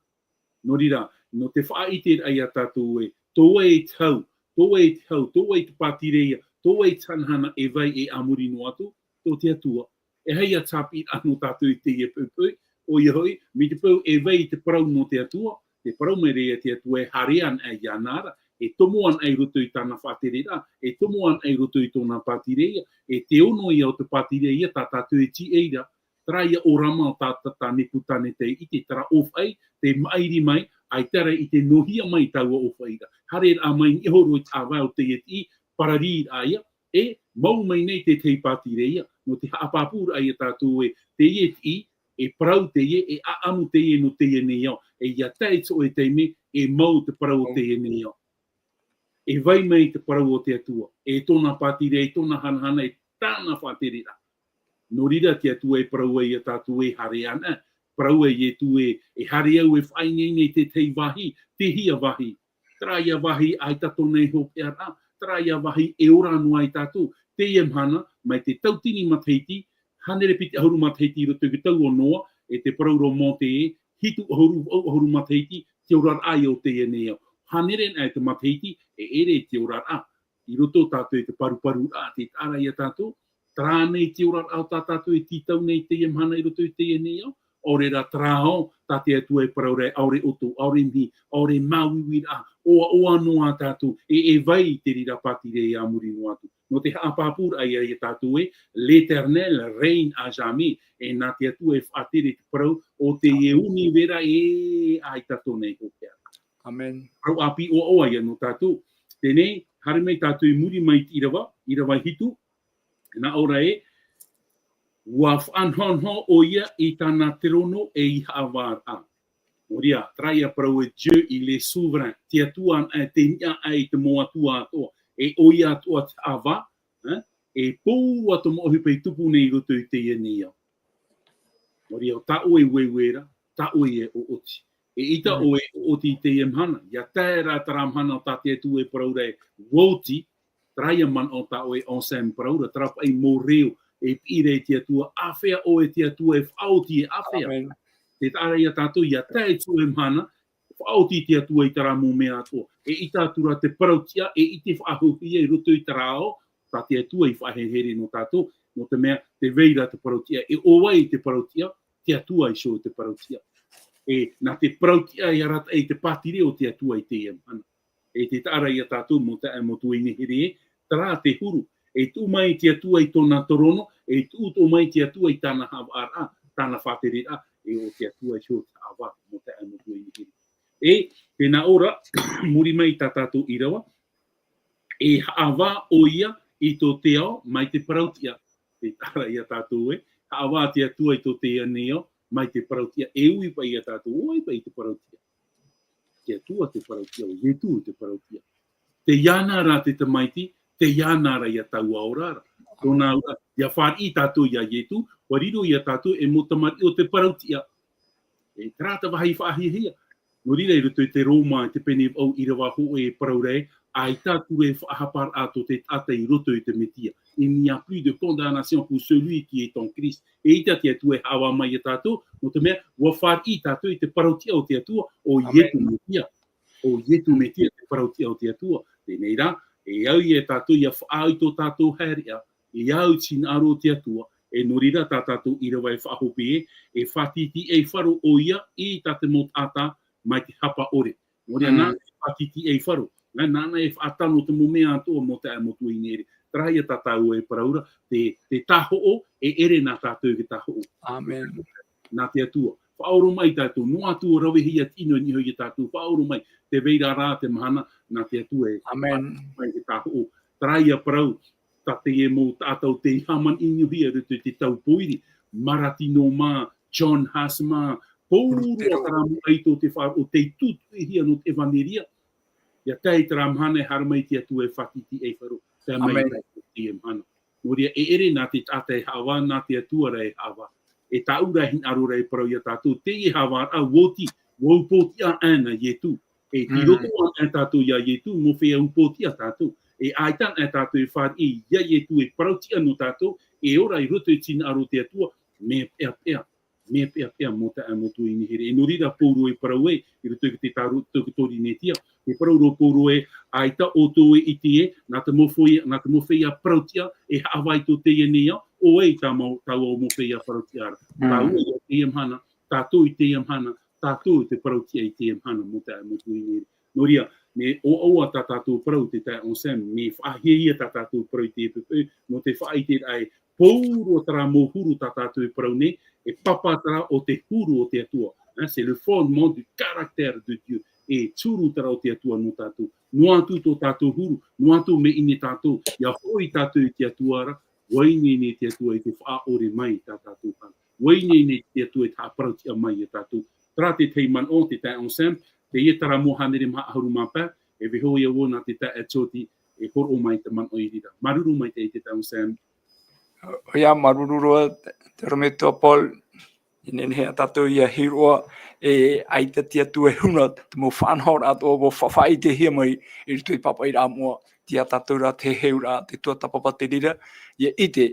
Nō reira, nō te faʻaʻiteraʻa ia tātou ē, tō vai te hau, tō vai te hau, tō vai te pātireia, tō vai te hanahana e vai e a muri noa atu, tō te Atua. E aha ia te haʻapiʻiraʻa nō tātou i teie poʻipoʻi, ʻoia hoʻi, mai te peu e vai te parau nō te Atua, tē parau mai ra te Atua e haere anaʻe iāna ra, e tomo anaʻe i roto i tāna faʻatereraʻa, e tomo anaʻe i roto i tōna pātireia, e te ono ia o te pātireia tā tātou e tīaʻi ra, terā ia ʻōrama o tā, tā, tā Nepukaneta i ʻite terā ʻōfaʻi, tē maʻiri mai, ʻaita rā i te nohia mai taua ʻōfaʻi ra. Haereraʻa mai niʻa iho roa i te ʻāvae o teie tiʻi, parariraʻa ia, e mau mai nei te tahi pātireia, nō te haʻapāpūraʻa ia tātou ē, teie tiʻi, e parau teie, e ʻaʻamu teie nō teie nei ao, e ʻia tae i te hōʻē taime, e mau te parau o teie nei ao. E vai mai te parau o te Atua, e tōna pātireia, e tōna hanahana, e tāna faʻatereraʻa. Nō reira te Atua e parau ai ia tātou e haere anaʻe, parau ai Ietu ē, e haere au e faʻaineine i te tahi vāhi, te hia vāhi. Terā ia vāhi ʻaita tōna e hopeʻaraʻa, terā ia vāhi e ora noa ai tātou. Teie mahana, mai te tauatini matahiti, hānere piti ʻahuru matahiti i roto i te tau o Noa, e te parau ra o Mōte ē, hitu ʻahuru, vaʻu ʻahuru matahiti, te oraraʻa ia o teie nei ao. Hānere anaʻe te matahiti, e ʻere te oraraʻa. I roto tātou i te paruparuraʻa, tē taʻa ra ia tātou, terā nei te oraraʻa o tā tātou e tītau nei i teie mahana i roto i teie nei ao, ʻaore rā terā ao, tā te Atua e parau ra ē, ʻaore ʻoto, ʻaore mihi, ʻaore māuiuiraʻa, ʻoaʻoa noa tātou, e, e vai te reira pātireia a muri noa atu. Nō te haʻapāpūraʻa ia, ia tātou ē, l'Éternel règne à jamais, e nā te Atua e faʻatere te parau o teie ʻunivera ē, ʻaita tōna e hopeʻa. Amen. Parau ʻāpī ʻoaʻoa ia nō tātou. Teie nei, haere mai tātou i muri mai i te ʻīrava, ʻīrava hitu, nā ʻō ra ē, ʻua faʻanahonaho ʻoia i tāna terono e i haʻavāraʻa. Nō reira, terā ia parau ē, Dieu, il est souverain. Te Atua anaʻe, tei niʻa aʻe i te mau atua atoʻa. E ʻoia atoʻa te haʻavā, ē? E pauroa te mau ʻohipa e tupu nei i roto i teie nei ao. Nō reira, tā ʻoe e ueue ra, tā ʻoe e ʻoʻoti. E ʻita Mm. ʻoe e ʻoʻoti i teie mahana. ʻIa tae rā terā mahana o tā te Atua e parau ra ē, ʻua oti, terā ia manaʻo tā ʻoe e Anselme e parau ra, terā paʻi mau reo, e piʻi ra e te Atua, āfea ʻoe te Atua e faʻaoti e āfea. Amen. Tē taʻa ra ia tātou, ʻia tae i te hōʻē mahana, faʻaoti te Atua i terā mau mea atoʻa. E ʻita atu ra te parau-tiʻa, e ʻite faʻahou ia i roto i terā ao, tā te Atua i faʻaherehere nō tātou, nō te mea, tē vai ra te parau-tiʻa, e ʻo vai te parau-tiʻa, te Atua iho te parau-tiʻa. E, nā te parau-tiʻa e arataʻi i te pātireia o te Atua i teie mahana. E tē taʻa ra ia tātou mau taeaʻe, mau tuahine here, terā te huru. E tuʻu mai te Atua i tōna terono, e tuʻu atoʻa mai te Atua i tāna haʻavāraʻa, tāna faʻatereraʻa, e ʻo te Atua iho te haʻavā, mau taeaʻe, mau tuahine here. E, tē nā ʻō ra, muri mai i tā tātou ʻīrava, e haʻavā ʻoia i tō te ao mai te parau-tiʻa. Tē taʻa ra ia tātou ē, haʻavā te Atua i tō teie nei ao mai te parau-tiʻa. E ui paʻi ia tātou, ʻo vai paʻi te parau-tiʻa? Te Atua te parau-tiʻa, ʻo Ietu te parau-tiʻa. Tei iāna rā te Tamaiti, tei iāna rā ia taua ora ra. Tōna auraʻa, ʻia fāriʻi tātou ia Ietu, ʻua riro ia tātou e mau tamariʻi o te parau-tiʻa. E terā te vāhi faʻahiahia. Nō reira, i roto i te Roma, i te pene vaʻu, ʻīrava hōʻē e parau ra ē, ʻaita atu e faʻahaparaʻa tō te taʻata i roto i te Mesia. Il n'y a plus de condamnation pour celui qui est en Christ. ʻEita te Atua e haʻavā mai ia tātou, nō te mea, ʻua fāriʻi tātou i te parau-tiʻa o te Atua, ʻo Ietu Mesia. ʻO Ietu Mesia te parau-tiʻa o te Atua. Teie nei rā, e au ia tātou ʻia faʻaʻite tō tātou haereʻa, e au te hinaʻaro o te Atua, e nō reira tā tātou ʻīrava e faʻahope ē, e fātītīʻaifaro ʻoia i tā te mau taʻata mai te hapa ʻore. Nō reira, nāna e fātītīʻaifaro, nā, nāna e faʻatano te mau mea atoʻa, mau taeaʻe, mau tuahine here. Terā ia tā tāua e parau ra, te, te tāhoʻo, e ʻere nā tātou i te tāhoʻo. Amen. Nā te Atua. Faʻaoromaʻi tātou, noa atu ʻo ravehia te ʻino i niʻa iho ia tātou, faʻaoromaʻi, tē vai ra rā te mahana, nā te Atua e faʻaoromaʻi te tāhoʻo. Terā ia parau, tā teie mau taʻata ʻo tei hāmani i niʻa iho i roto i te tau pōiri, Martino mā, John Huss mā, pauroa terā mau ʻaito tei faʻaroʻo, tei tūtuʻihia nō te ʻevaneria, ʻia tae i terā mahana e haere mai te Atua e fātītīʻaifaro, tae mai i teie mahana. Nō reira, e ʻere nā te taʻata e haʻavā, nā te Atua rā e haʻavā. E tāʻu rā hinaʻaro ra e parau ia tātou, teie haʻavāraʻa, ʻua oti, ʻua upootiʻa ʻana Ietu. E tei roto ʻana tātou ia Ietu, mau feiā upootiʻa tātou. E ʻaita ʻana tātou e fāriʻi ia Ietu e parau-tiʻa nō tātou, e ora i roto i te hinaʻaro o te Atua, mea peʻapeʻa, mea peʻapeʻa, mau taeaʻe, mau tuahine here. E nō reira Pauro e parau ē, i roto i te taro-, tō Korinetia, e parau ra Pauro ē, ʻaita ʻoutou e ʻite ē, nā te mau feiā, nā te mau feiā parau-tiʻa, e haʻavā i tō teie nei ao, ʻo vai tā mau, taua mau feiā parau-tiʻa ra. Tāua i teie mahana, tātou i teie mahana, tātou i te parau-tiʻa i teie mahana, mau taeaʻe, mau tuahine here. Nō reira, mea ʻoaʻoa tā tātou parau, te taeaʻe Anselme, mea faʻahiahia tā tātou parau i te peu, nō te faʻaʻiteraʻa ē, pauroa terā mau huru tā tātou e parau nei, e papa terā o te huru o te Atua. Hein, c'est le fondement du caractère de Dieu. E te huru terā o te Atua nō tātou. Noa atu tō tātou huru, noa atu mea ʻino tātou, ʻia hoʻi tātou i te Atua ra, ʻua ineine te Atua i te faʻaʻore mai i tā tātou hara. ʻUa ineine te Atua e haʻaparau-tiʻa mai ia tātou. Terā te tahi manaʻo, te taeaʻe Anselme, teie terā mau hānere maha ʻahuru mā pae, e vaiiho ia vau nā te taeaʻe Jyoti e hōroʻa mai te manaʻo i reira. Māuruuru maitaʻi te taeaʻe Anselme. ʻOia, māuruuru roa, te, te ʻorometua Paul, e nehenehe tātou ʻia hiʻo roa, e ʻaita te Atua e huna, te mau faʻanahoraʻa atoʻa, ʻua fa-, faʻaʻitehia mai, i roto i te pāpaʻiraʻa moʻa, tei ia tātou rā te heheuraʻa, te tuatāpapa te reira, ʻia ʻite,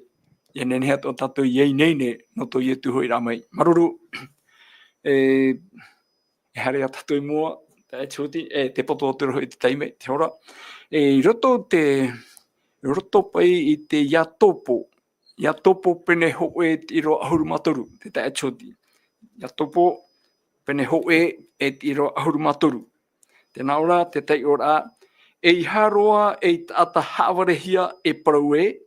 ʻia nehenehe atoʻa tātou ʻia ineine, nō tō Ietu hoʻiraʻa mai. Māuruuru, e, e haere ā tātou i mua, taeaʻe Jyoti, e, tē poto atu ra hoʻi te taime, te hora. E, i roto te, i roto paʻi i te Iakobo, Iakobo pene hōʻē e te ʻīrava ʻahuru mā toru, te taeaʻe Jyoti. Iakobo pene hōʻē e te ʻīrava ʻahuru mā toru. Tē nā ʻō ra te taiʻoraʻa, eiaha roa ei taʻata haʻavarehia e parau ē,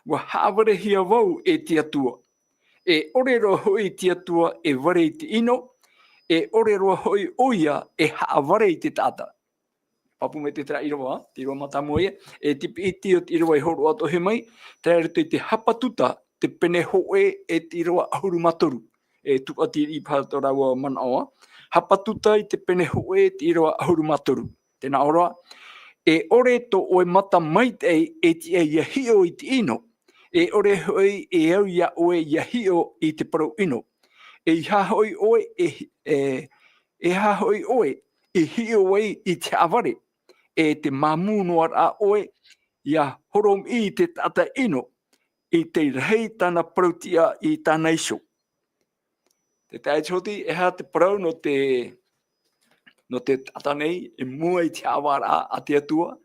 ʻua haʻavarehia vau e te Atua. E ʻore roa hoʻi te Atua e vare i te ʻino, e ʻore roa hoʻi ʻoia e haʻavare i te taʻata. Pāpū mai te terā ʻīrava, te ʻīrava mātāmua ïa, e te piʻi iti o te ʻīrava i hōroʻa atoʻa mai, terā i roto i te Habakuka, te pene hōʻē e te ʻīrava ʻahuru mā toru. E tūʻati riʻi paha tō rāua manaʻo. Habakuka i te pene hōʻē e te ʻīrava ʻahuru mā toru. Tē nā ʻō ra, e ʻore tō ʻoe mata maitaʻi e tiʻa ʻia hiʻo i te ʻino, e ʻore hoʻi e au iā ʻoe ʻia hiʻo i te parau ʻino. Eiaha hoʻi ʻoe e, e, eiaha hoʻi ʻoe i hiʻo ai i te haʻavare, e te māmū noa ra ʻoe ʻia horomiʻi i te taʻata ʻino, i te rahi tāna parau-tiʻa i tāna iho. Te taeaʻe Jyoti, e aha te parau nō te, nō te taʻata nei, i mua i te haʻavāraʻa a te Atua,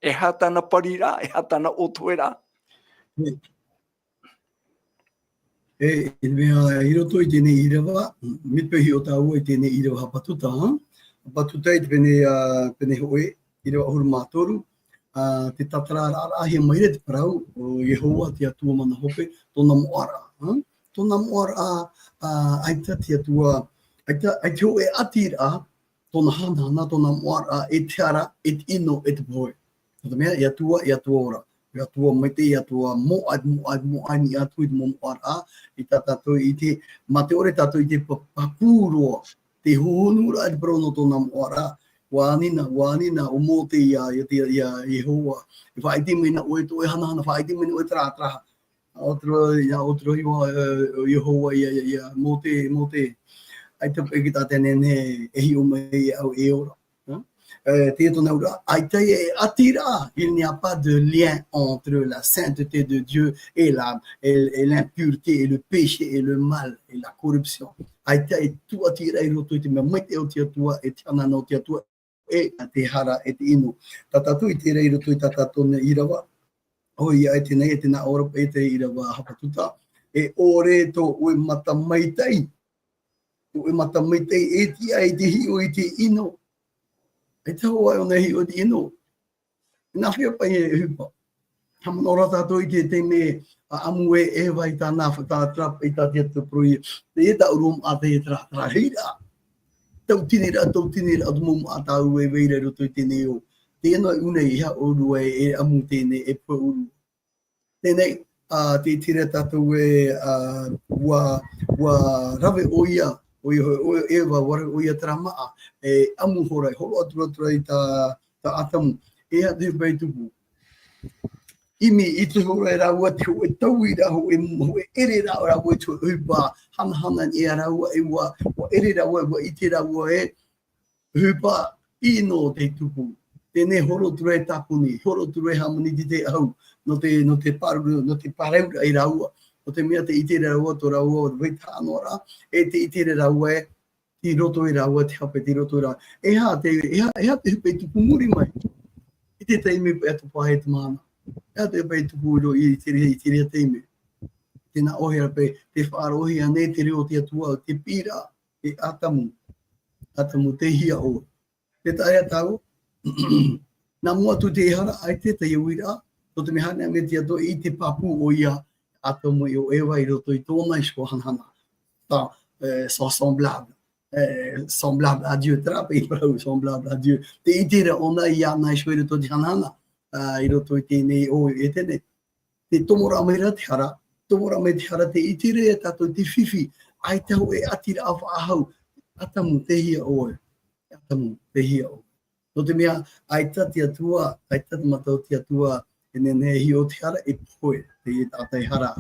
e aha tāna pariraʻa, e aha tāna ʻōtoheraʻa? E, i te mea, i roto i teie ʻīrava, mea pēhea ʻo tāua i teie ʻīrava Habakuka, ha? Habakuka i te pene, ā, pene hōʻē, ʻīrava ʻahuru mā toru, ā, tē tātarahia mai ra te parau, ʻo Iehova te Atua mana hope, tōna moʻaraʻa, ha? Tōna moʻaraʻa, ā, ʻaita te Atua, ʻaita, ʻaita hōʻē ʻātiraʻa, tōna hanahana, tōna moʻaraʻa, e te hara, e te ʻino, e te pohe. Nō te mea, e Atua, e Atua ora. E Atua maitaʻi, e Atua moʻa, moʻa, moʻa, i niʻa atu i te moʻaraʻa, i tā tātou i te, mā te ʻore tātou i te pa-, pāpū roa, te huhunuraʻa i te parau nō tōna moʻaraʻa, ʻua ani na, ʻua ani na ʻo Mōte iā, iā, iā, iā Iehova, e faʻaʻite mai na ʻoe tō ʻoe hanahana, faʻaʻite mai na ʻoe tāratarahapa. ʻĀ, ʻōtara, iā, ʻōtara iho, e, Iehova iā, iā, iā Mōte, Mōte, ʻAita paʻi te taʻata e nehenehe e hiʻo mai e au e ora. Hein? Euh, te tōna ura, ʻaita e ʻati ra, il n'y a pas de lien entre la sainteté de Dieu et la, et, et l'impureté et le péché et le mal et la corruption. ʻAita e tūʻati ra i roto i te mea maitaʻi o te Atua, e te hanahana o te Atua, e te hara, e te ʻino. Tā tātou i terā i roto i tā tātou nei ʻīrava. ʻOia, e teie nei, e te nā ʻō ra paʻi te ʻīrava hapatuta. E ʻore tō ʻoe mata maitaʻi. Tō ʻoe mata maitaʻi e tiʻa i te hiʻo i te ʻino. E te hoa ʻōna e hiʻo i te ʻino. Nā hea paʻi e ʻohipa. Haʻamanaʻo ra tātou i te taime a ʻamu e Eva i tāna, tā, tā, i tā te Atua parau ia. Teie tā ʻōrua moʻa, teie terā, terā hira. Tautini ra, tautini ra, atu mau moʻa tāua e vai ra i roto i teie nei ʻō. Teie nei ʻō nei, e aha ʻōrua e, e ʻamu teie nei, e pohe ʻōrua. Teie nei, a, te, te reira tātou e, a, ʻua, ʻua rave ʻoia, ʻoia, ʻo Eva, ʻua rave ʻoia terā māʻa, e ʻamu ihora, e hōroʻa atu ra i tā, tā ʻĀtamu. E aha te ʻohipa e tupu? ʻImi, ʻite ihora e rāua te hōʻē taui ra, hōʻē, hōʻē ʻere ra, rāua i te hōʻē ʻohipa hanahana i niʻa ia rāua, e ʻua, ʻua ʻere rāua, ʻua ʻite rāua e, ʻohipa ʻino tei tupu. Teie nei horo atu ra e tāpuni, horo atu ra e hāmani i te ʻahu, nō te, nō te pāruru, nō te pārauraʻa ia rāua. Nō te mea tē ʻite ra rāua tō rāua vai tahaʻa noa ra, e tē ʻite ra rāua e, tei roto ia rāua te hape, tei roto ia rāua. E aha te, e aha, e aha te ʻohipa e tupu i muri mai. I te taime paʻi atoʻa paʻi e te mahana. E aha te ʻohipa e tupu i roto i te reira, i te reira taime. Tē nā ʻōhia ra paʻi, tē faʻaroʻohia nei te reo o te Atua, te piʻiraʻa, e ʻĀtamu. ʻĀtamu, tei hea ʻoe. Tē taʻa ʻē tāua, nā mua atu te hara, ʻaita te uiraʻa, nō te mea haere mai te Atua i te pāpū ʻoia, ʻĀtamu e ʻo Eva i roto i tōna iho hanahana. Tā, e, sont semblables. E, semblable à Dieu, terā paʻi parau, semblable à Dieu. Tē ʻite ra ʻōna iāna iho i roto i te hanahana, a, i roto i teie nei ʻō, e teie nei. Tē tomo ra mai ra te hara, tomo ra mai te hara, tē ʻite ra ia tātou te fifi, ʻaita hōʻē ʻatiraʻa faʻahou, ʻĀtamu, tei hea ʻoe, ʻĀtamu, tei hea ʻoe. Nō te mea, ʻaita te Atua, ʻaita te mata o te Atua, e nehenehe e hiʻo te hara, e pohe, te taʻata e hara.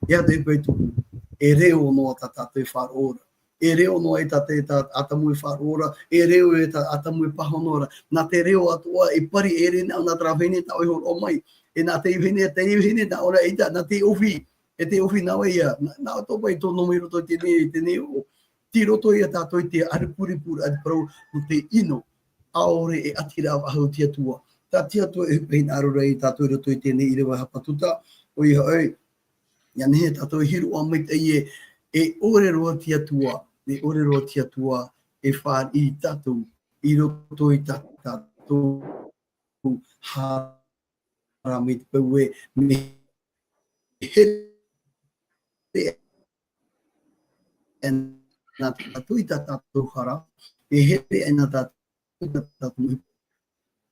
E aha te ʻohipa e tupu, e reo noa tā tātou e faʻaroʻo ra. E reo noa e tā te, tā ʻĀtamu e faʻaroʻo ra, e reo e tā ʻĀtamu e pāhono ra. Nā te reo atoʻa e pari e rē nā, nā terā vahine tā ʻoe e hōroʻa mai. E nā te vahine, te vahine nā ʻō ra ʻaita, nā te ʻōhie, e te ʻōhie nā vai ïa, nā, nā ʻō atoʻa paʻi tō noa mai i roto i teie nei, teie nei ʻō. Tei roto ia tātou i te ʻārepurepu ra te parau nō te ʻino. ʻAore e ʻatiraʻa faʻahou te Atua. Tā te Atua e hinaʻaro ra ia tātou i roto i teie nei ʻīrava hapatuta, ʻoia hoʻi, ʻia nehenehe tātou e hiroʻa maitaʻi ē, e ʻore roa te Atua, e ʻore roa te Atua, e fāriʻi ia tātou, i roto i tā tātou hara mai te peu ē, mea here aʻe nā tātou i tā tātou hara, e here aʻe nā tātou i tā tātou.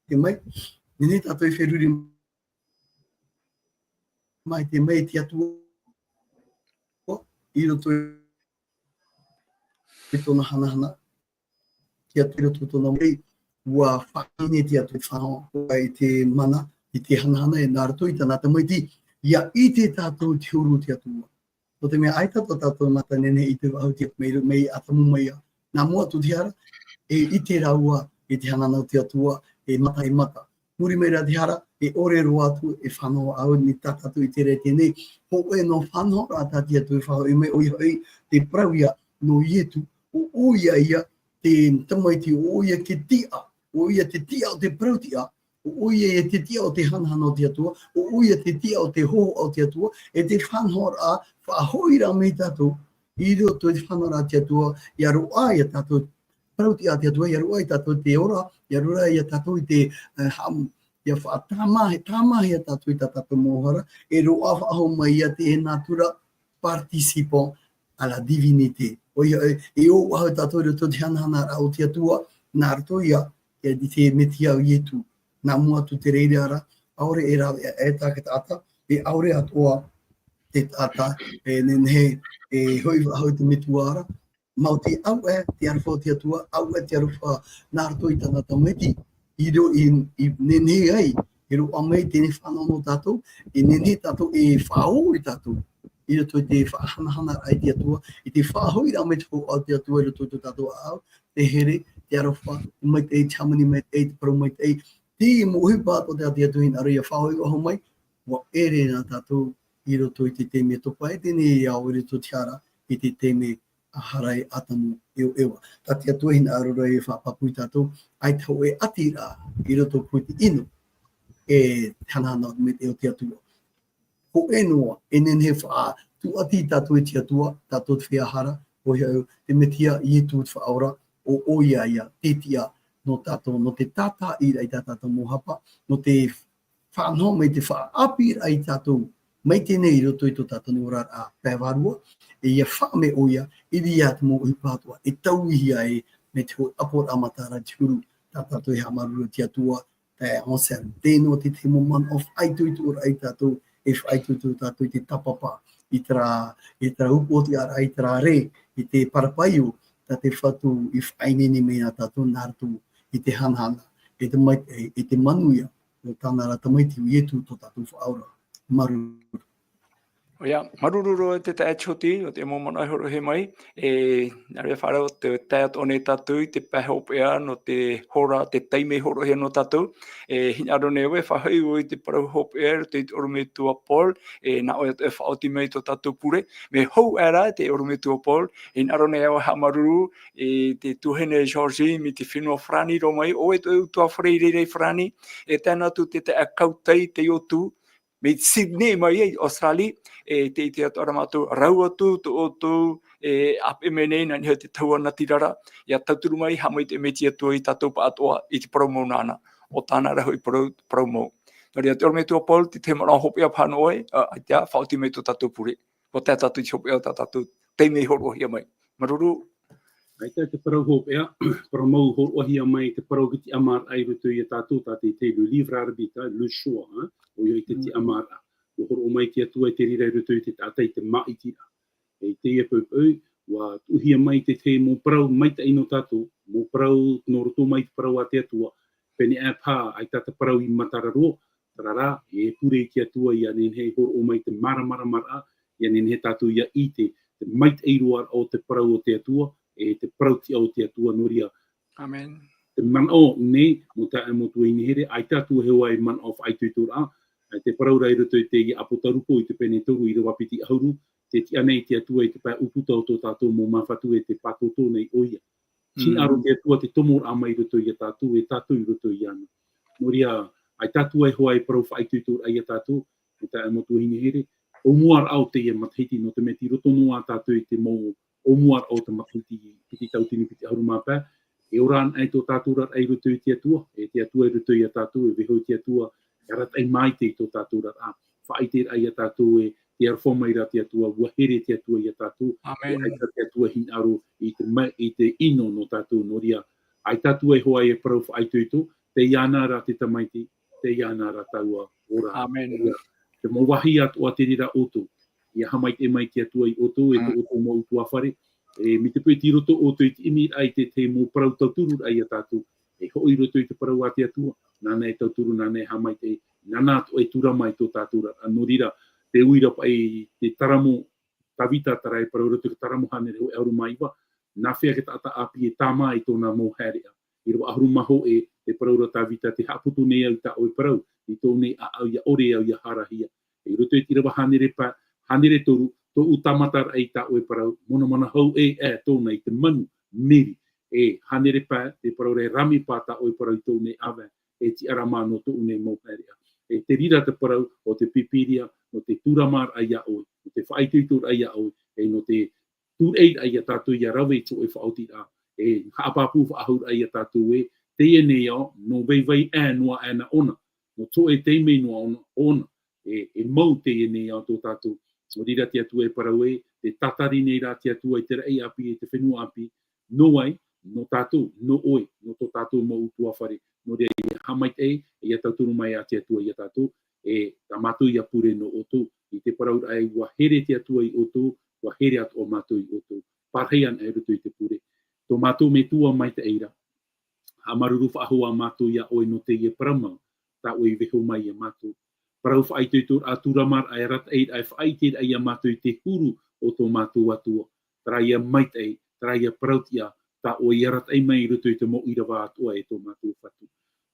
Te mai, nehenehe tātou e feruri mai, te mai te Atua, i roto i tōna hanahana, te Atua i roto i tōna mai, ʻua faʻaʻite te Atua i te fānaʻo, ʻua i te mana, i te hanahana, e nā roto i tāna tamaiti, ʻia ʻite tātou i te huru o te Atua. Nō te mea ʻaita tā tātou mata nehenehe e ʻite faʻahou te Atua mai, mai ʻĀtamu mai ïa. Nā mua atu te hara, e ʻite rāua i te hanahana o te Atua, e mata, e mata. Muri mai rā te hara, e ʻore roa atu, e fānaʻo au nei tā tātou i te reira teie nei, hōʻē noa fānaʻoraʻa tā te Atua e faʻahoʻi mai, ʻoia hoʻi, te parau ïa nō Ietu, ʻo ʻoia ïa te tamaiti, ʻo ʻoia te tiʻa, ʻo ʻoia te tiʻa o te parau tiʻa, ʻo ʻoia ïa te tiʻa o te hanahana o te Atua, ʻo ʻoia te tiʻa o te hōhoʻa o te Atua, e te fānaʻoraʻa, faʻahoʻiraʻa mai tātou, i roto i te fānaʻoraʻa a te Atua, ʻia roaʻa ia tātou, parau tiʻa a te Atua, ʻia roaʻa ia tātou te ora, ʻia roaʻa ia tātou i te, eh, haʻam-, ʻia faʻatāmā-, tāmāhia tātou i tā tātou mau hara, e roaʻa faʻahou mai ïa te nātura participant à la divinité. ʻOia, e, e ʻō faʻahou tātou i roto i te hanahanaraʻa o te Atua, nā roto ïa, e, i te Metia ʻo Ietu. Nā mua atu te reira ra, ʻaore e rave, e, e tā te taʻata, e ʻaore atoʻa te taʻata, e nehenehe, e hoʻi faʻahou i te Metua ra, maoti ʻaore te aroha o te Atua, ʻaore te aroha nā roto i tāna tamaiti, i ro-, i, i nehenehe ai, e roaʻa mai teie fānaʻo nō tātou, e nehenehe tātou e faʻaō ia tātou, i roto i te faʻahanahana ai te Atua, i te faʻahoʻiraʻa mai te hōʻē o te Atua i roto i tō tātou ʻāʻau, te here, te aroha, te maitaʻi, te hāmani maitaʻi, te parau maitaʻi, te mau ʻohipa atoʻa te Atua hinaʻaro ia faʻahoʻi faʻahou mai, ʻua ʻere na tātou i roto i te taime topa, e teie nei au i roto i te hara, i te taime a hara e ʻātamu ʻeoʻeoa. Tā te Atua hinaʻaro ra e faʻapāpū ia tātou, ʻaita hōʻē ʻatiraʻa i roto pū i te ʻino, e te hanahana mai te, o te Atua. Hōʻē noa, e nehenehe faʻatūʻati tātou e te Atua, tātou te feiā hara, ʻoia hoʻi, te Metia, Ietu te Faʻaora, ʻo, ʻoia ia, te tiʻa, nō tātou, nō te tātāʻi i tā tātou mau hapa, nō te faʻanaho mai te faʻaʻāpīraʻa ia tātou, mai teie nei i roto i tō tātou nei oraraʻa pae vārua, e ia faʻaʻame ʻoia, i reira te mau ʻohipa atoʻa, e tauihia e, mai te hōʻē ʻaporaʻa matara i te huru, tā tātou e haʻamāuruuru i te Atua, tae Anselme. Teie noa te tahi mau manaʻo faʻaitoitoraʻa ia tātou, e faʻaitoito tātou i te tāpapa, i terā, i terā upoʻotiʻaraʻa, i terā rē, i te parapaʻo, tā te Fatu i faʻaineine mai ia tātou nā roto i te hanahana, e te mai, e, e te manuia, o tāna ra Tamaiti ʻo Ietu tō tātou Faʻaora. Māuruuru. ʻOia, māuruuru roa i te taeaʻe Tihoti, o te mau manaʻo e hōroʻahia mai, e, nā reira faʻaroʻo te tae atoʻa nei tātou i te pae hopeʻa nō te hora, te taime e hōroʻahia nō tātou, e, hinaʻaro nei au e faʻahoʻi vau i te parau hopeʻa i roto i te ʻorometua Paul, e, nā ʻoe atoʻa e faʻaoti mai tō tātou pure, mea hou aʻe rā te ʻorometua Paul, e hinaʻaro nei au e haʻamāuruuru, e, te tuahine Georgie, mai te fenua Farāni roa mai, ʻo ʻoe atoʻa e ʻutuāfare i reira i Farāni, e tae noa atu te taeaʻe Kautai Teiotu, mai Sydney mai ai, Australia, e tē ʻite atoʻa ra mātou, rau atu tō ʻoutou, e, ʻāpeʻe mai nei, nā niʻa i te tahua natirara, ʻia tauturu mai, haʻamaitaʻi mai te Atua ia tātou pāʻatoʻa, i te parau mau nāna, ʻo tāna rā hoʻi parau, parau mau. Nō reira, te ʻorometua Paul, te tahi manaʻo hopeʻa paha nō ʻoe, ā, ʻaita, faʻaoti mai tō tātou pure. ʻUa tae tātou i te hopeʻa o tā tātou taime i hōroʻahia mai. Māuruuru. ʻAita te parau hopeʻa, parau mau hōroʻahia mai, te parau ki te tiʻamāraʻa i roto ia tātou, tā te, te le libre arbitre, le choix, hein, ʻoia hoʻi te Mm. tiʻamāraʻa. ʻUa hōroʻa mai te Atua i te reira i roto i te taʻata i te māʻitiraʻa. E i teie poʻipoʻi, ʻua tuʻuhia mai te tahi mau parau maitaʻi nō tātou, mau parau nō roto mai te parau a te Atua, pēneiaʻe paha, ʻaita te parau i matara roa, terā rā, e pure i te Atua ʻia nehenehe e hōroʻa mai te māramaramaraʻa, ʻia nehenehe tātou ʻia ʻite, te maitaʻi roa o te parau o te Atua, e te parau tiʻa o te Atua nō reira. Amen. Te manaʻo nei, mau taeaʻe, mau tuahine here, ʻaita atu hoʻi e manaʻo faʻaitoitoraʻa, e te parau ra i roto i te ʻĀpotarupo i te pene toru ʻīrava piti ʻahuru, tē tiʻa nei te Atua i te pae ʻūputa o tō tātou mau māfatu e tē pātōtō nei ʻoia. Hinaʻaro Mm. te Atua te tomoraʻa mai i roto ia tātou, e tātou i roto iāna. Nō reira, ʻaita atu hoʻi e parau faʻaitoitoraʻa ia tātou, mau taeaʻe, mau tuahine here, ʻōmuaraʻa o teie matahiti, nō te mea tei roto noa tātou i te mau ʻōmuaraʻa o te matahiti piti tauatini piti ʻahuru mā pae, e ora ana ai tō tātou oraraʻa i roto i te Atua, e te Atua i roto ia tātou, e vaiiho te Atua, e arataʻi maitaʻi tō tātou oraraʻa, faʻaʻiteraʻa ia tātou ē, tē aroha mai ra te Atua, ʻua here te Atua ia tātou, Amen. ʻAita te Atua hinaʻaro i te mai, i te ʻino nō tātou, nō reira, ʻaita atu hoʻi e parau faʻaitoito, tei iāna ra te Tamaiti, tei iāna ra taua ora. Amen. Te mau vāhi atoʻa te reira ʻoutou, ʻia haʻamaitaʻi mai te Atua ia ʻoutou, e tō Mm. ʻoutou mau ʻutuāfare, e mai te peu tei roto ʻoutou i te ʻimiraʻa i te, te mau parau tautururaʻa ia tātou, e hoʻi i roto i te parau a te Atua, nāna e tauturu, nāna e haʻamaitaʻi, nāna atoʻa e tura mai tō tātou oraraʻa, nō reira, te uira paʻi te Taramo, Tavita terā e parau i roto i te Taramo hānere hōʻē ʻahuru mā iva, nā hea te taʻata ʻāpī e tāmā i tōna mau haereʻa. ʻĪrava ʻahuru mā hōʻē, tē parau ra Tavita, tē haʻaputu nei au i tā ʻoe parau, i tōʻu nei ʻāʻau ʻia ʻore au ʻia harahia. I roto i te ʻīrava hānere pae, hānere toru, tōʻu tāmataraʻa i tā ʻoe parau, monamona hou ē, ē, tōna i te manu, meri. E hānere pae, tē parau ra e rāmipa tā ʻoe parau i tōʻu nei ʻāvae, e tiʻa ra mā nō tōʻu nei mau haereʻa. E te reira te parau o te Pīpīria, nō te tūramaʻiraʻa ia ʻoe, nō te faʻaitoitoraʻa ia ʻoe, e nō te tūraʻiraʻa ia tātou ʻia rave i tō ʻoe faʻaotiraʻa, e haʻapāpū faʻahou ra ia tātou ē, teie nei ao, nō vaivai aʻe noa aʻe na ʻōna, nō tō ʻoe taime noa ʻōna, ʻōna, e, e mau teie nei ao tō tātou. Nō reira te Atua e parau ē, tē tātari nei rā te Atua i te raʻi ʻāpī, i te fenua ʻāpī, nō vai, nō tātou, nō ʻoe, nō tō tātou mau ʻutuāfare, nō reira ʻia haʻamaitaʻi, ʻia tauturu mai ā te Atua ia tātou, e tā mātou ia pure nō ʻoutou, i te parauraʻa ē ʻua here te Atua ia ʻoutou, ʻua here atoʻa mātou ia ʻoutou. Pārahi ana i roto i te pure. Tō mātou Metua maitaʻi ra, haʻamāuruuru faʻahou ā mātou ia ʻoe nō teie parau mau, tā ʻoe i vaiiho mai ia mātou. parau faʻaitoitoraʻa, tūramaraʻa, e arataʻiraʻa, e faʻaʻiteraʻa ia mātou i te huru o tō mātou Atua. Terā ia maitaʻi, terā ia parautiʻa, tā ʻoe i arataʻi mai i roto i te mau ʻīrava atoʻa e tō mātou Fatu.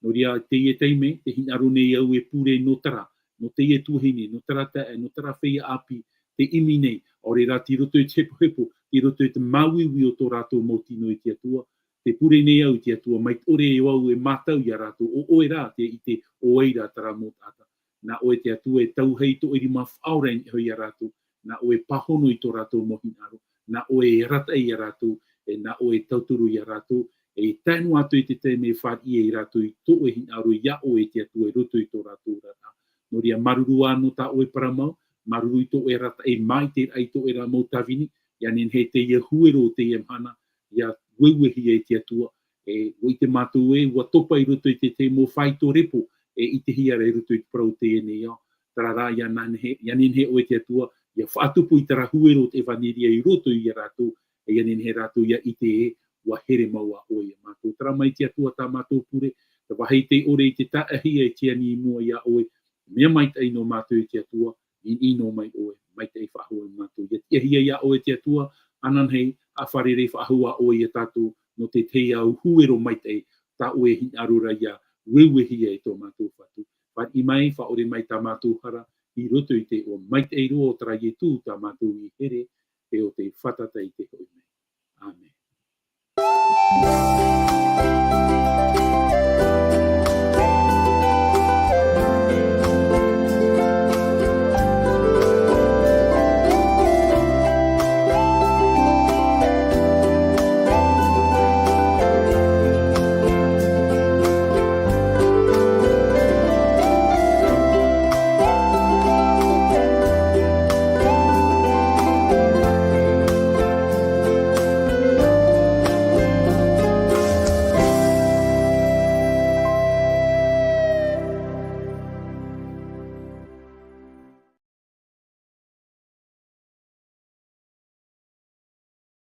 Nō reira, teie taime, tē hinaʻaro nei au e pure nō terā, nō teie tuahine, nō terā taeaʻe, nō terā feiā ʻāpī, tē ʻimi nei, ʻaore rā tei roto i te hepohepo, tei roto i te māuiui o tō rātou mau tino, e te Atua. Tē pure nei au, e te Atua, mai te ʻore e au e mātau ia rātou, ʻo ʻoe rā tē ʻite ʻo vai rā terā mau taʻata. Nā ʻoe, e te Atua, e tauhei tō ʻoe rima faʻaora i niʻa iho ia rātou, nā ʻoe e pāhono i tō rātou mau hinaʻaro, nā ʻoe e arataʻi ia rātou, e nā ʻoe e tauturu ia rātou, e tae noa atu i te taime e fāriʻi ai rātou i tō ʻoe hinaʻaro ia ʻoe, e te Atua, i roto i tō rātou oraraʻa. Nō reira, māuruuru ā nō tā ʻoe parau mau, māuruuru i tō ʻoe arataʻi, māʻiteraʻa i tō ʻoe rā mau tāvini, ʻia nehenehe teie huero o teie mahana, ʻia ueuehia, e te Atua, e, ʻua ʻite mātou ē, ʻua topa i roto i te tahi mau faito repo, e ʻitehia ra i roto i te parau teie nei ao. Terā rā, ʻia nehenehe, ʻia nehenehe ʻoe, e te Atua, ʻia faʻatupu i terā huero o te ʻevaneria i roto ia rātou, e ʻia nehenehe rātou ʻia ʻite ē, ʻua here mau ā ʻoe ia mātou. Terā mai, e te Atua, tā mātou pure, te vāhi tei ʻore i te taʻahia e te ani i mua ia ʻoe, mea maitaʻi nō mātou, e te Atua, ʻino mai ʻoe, maitaʻi faʻahou ia mātou. ʻIa tiʻahia ia ʻoe, e te Atua, ananahi, haʻafārerei faʻahou ā ʻoe ia tātou, nō te tahi ā huero maitaʻi, tā ʻoe e hinaʻaro ra ʻia ueuehia e tō mātou Fatu. Fāriʻi mai, faʻaʻore mai tā mātou hara, i roto i te iʻoa maitaʻi roa o terā Ietu tā mātou i here, e ʻo tei fātata i te hoʻi mai. ʻĀmene.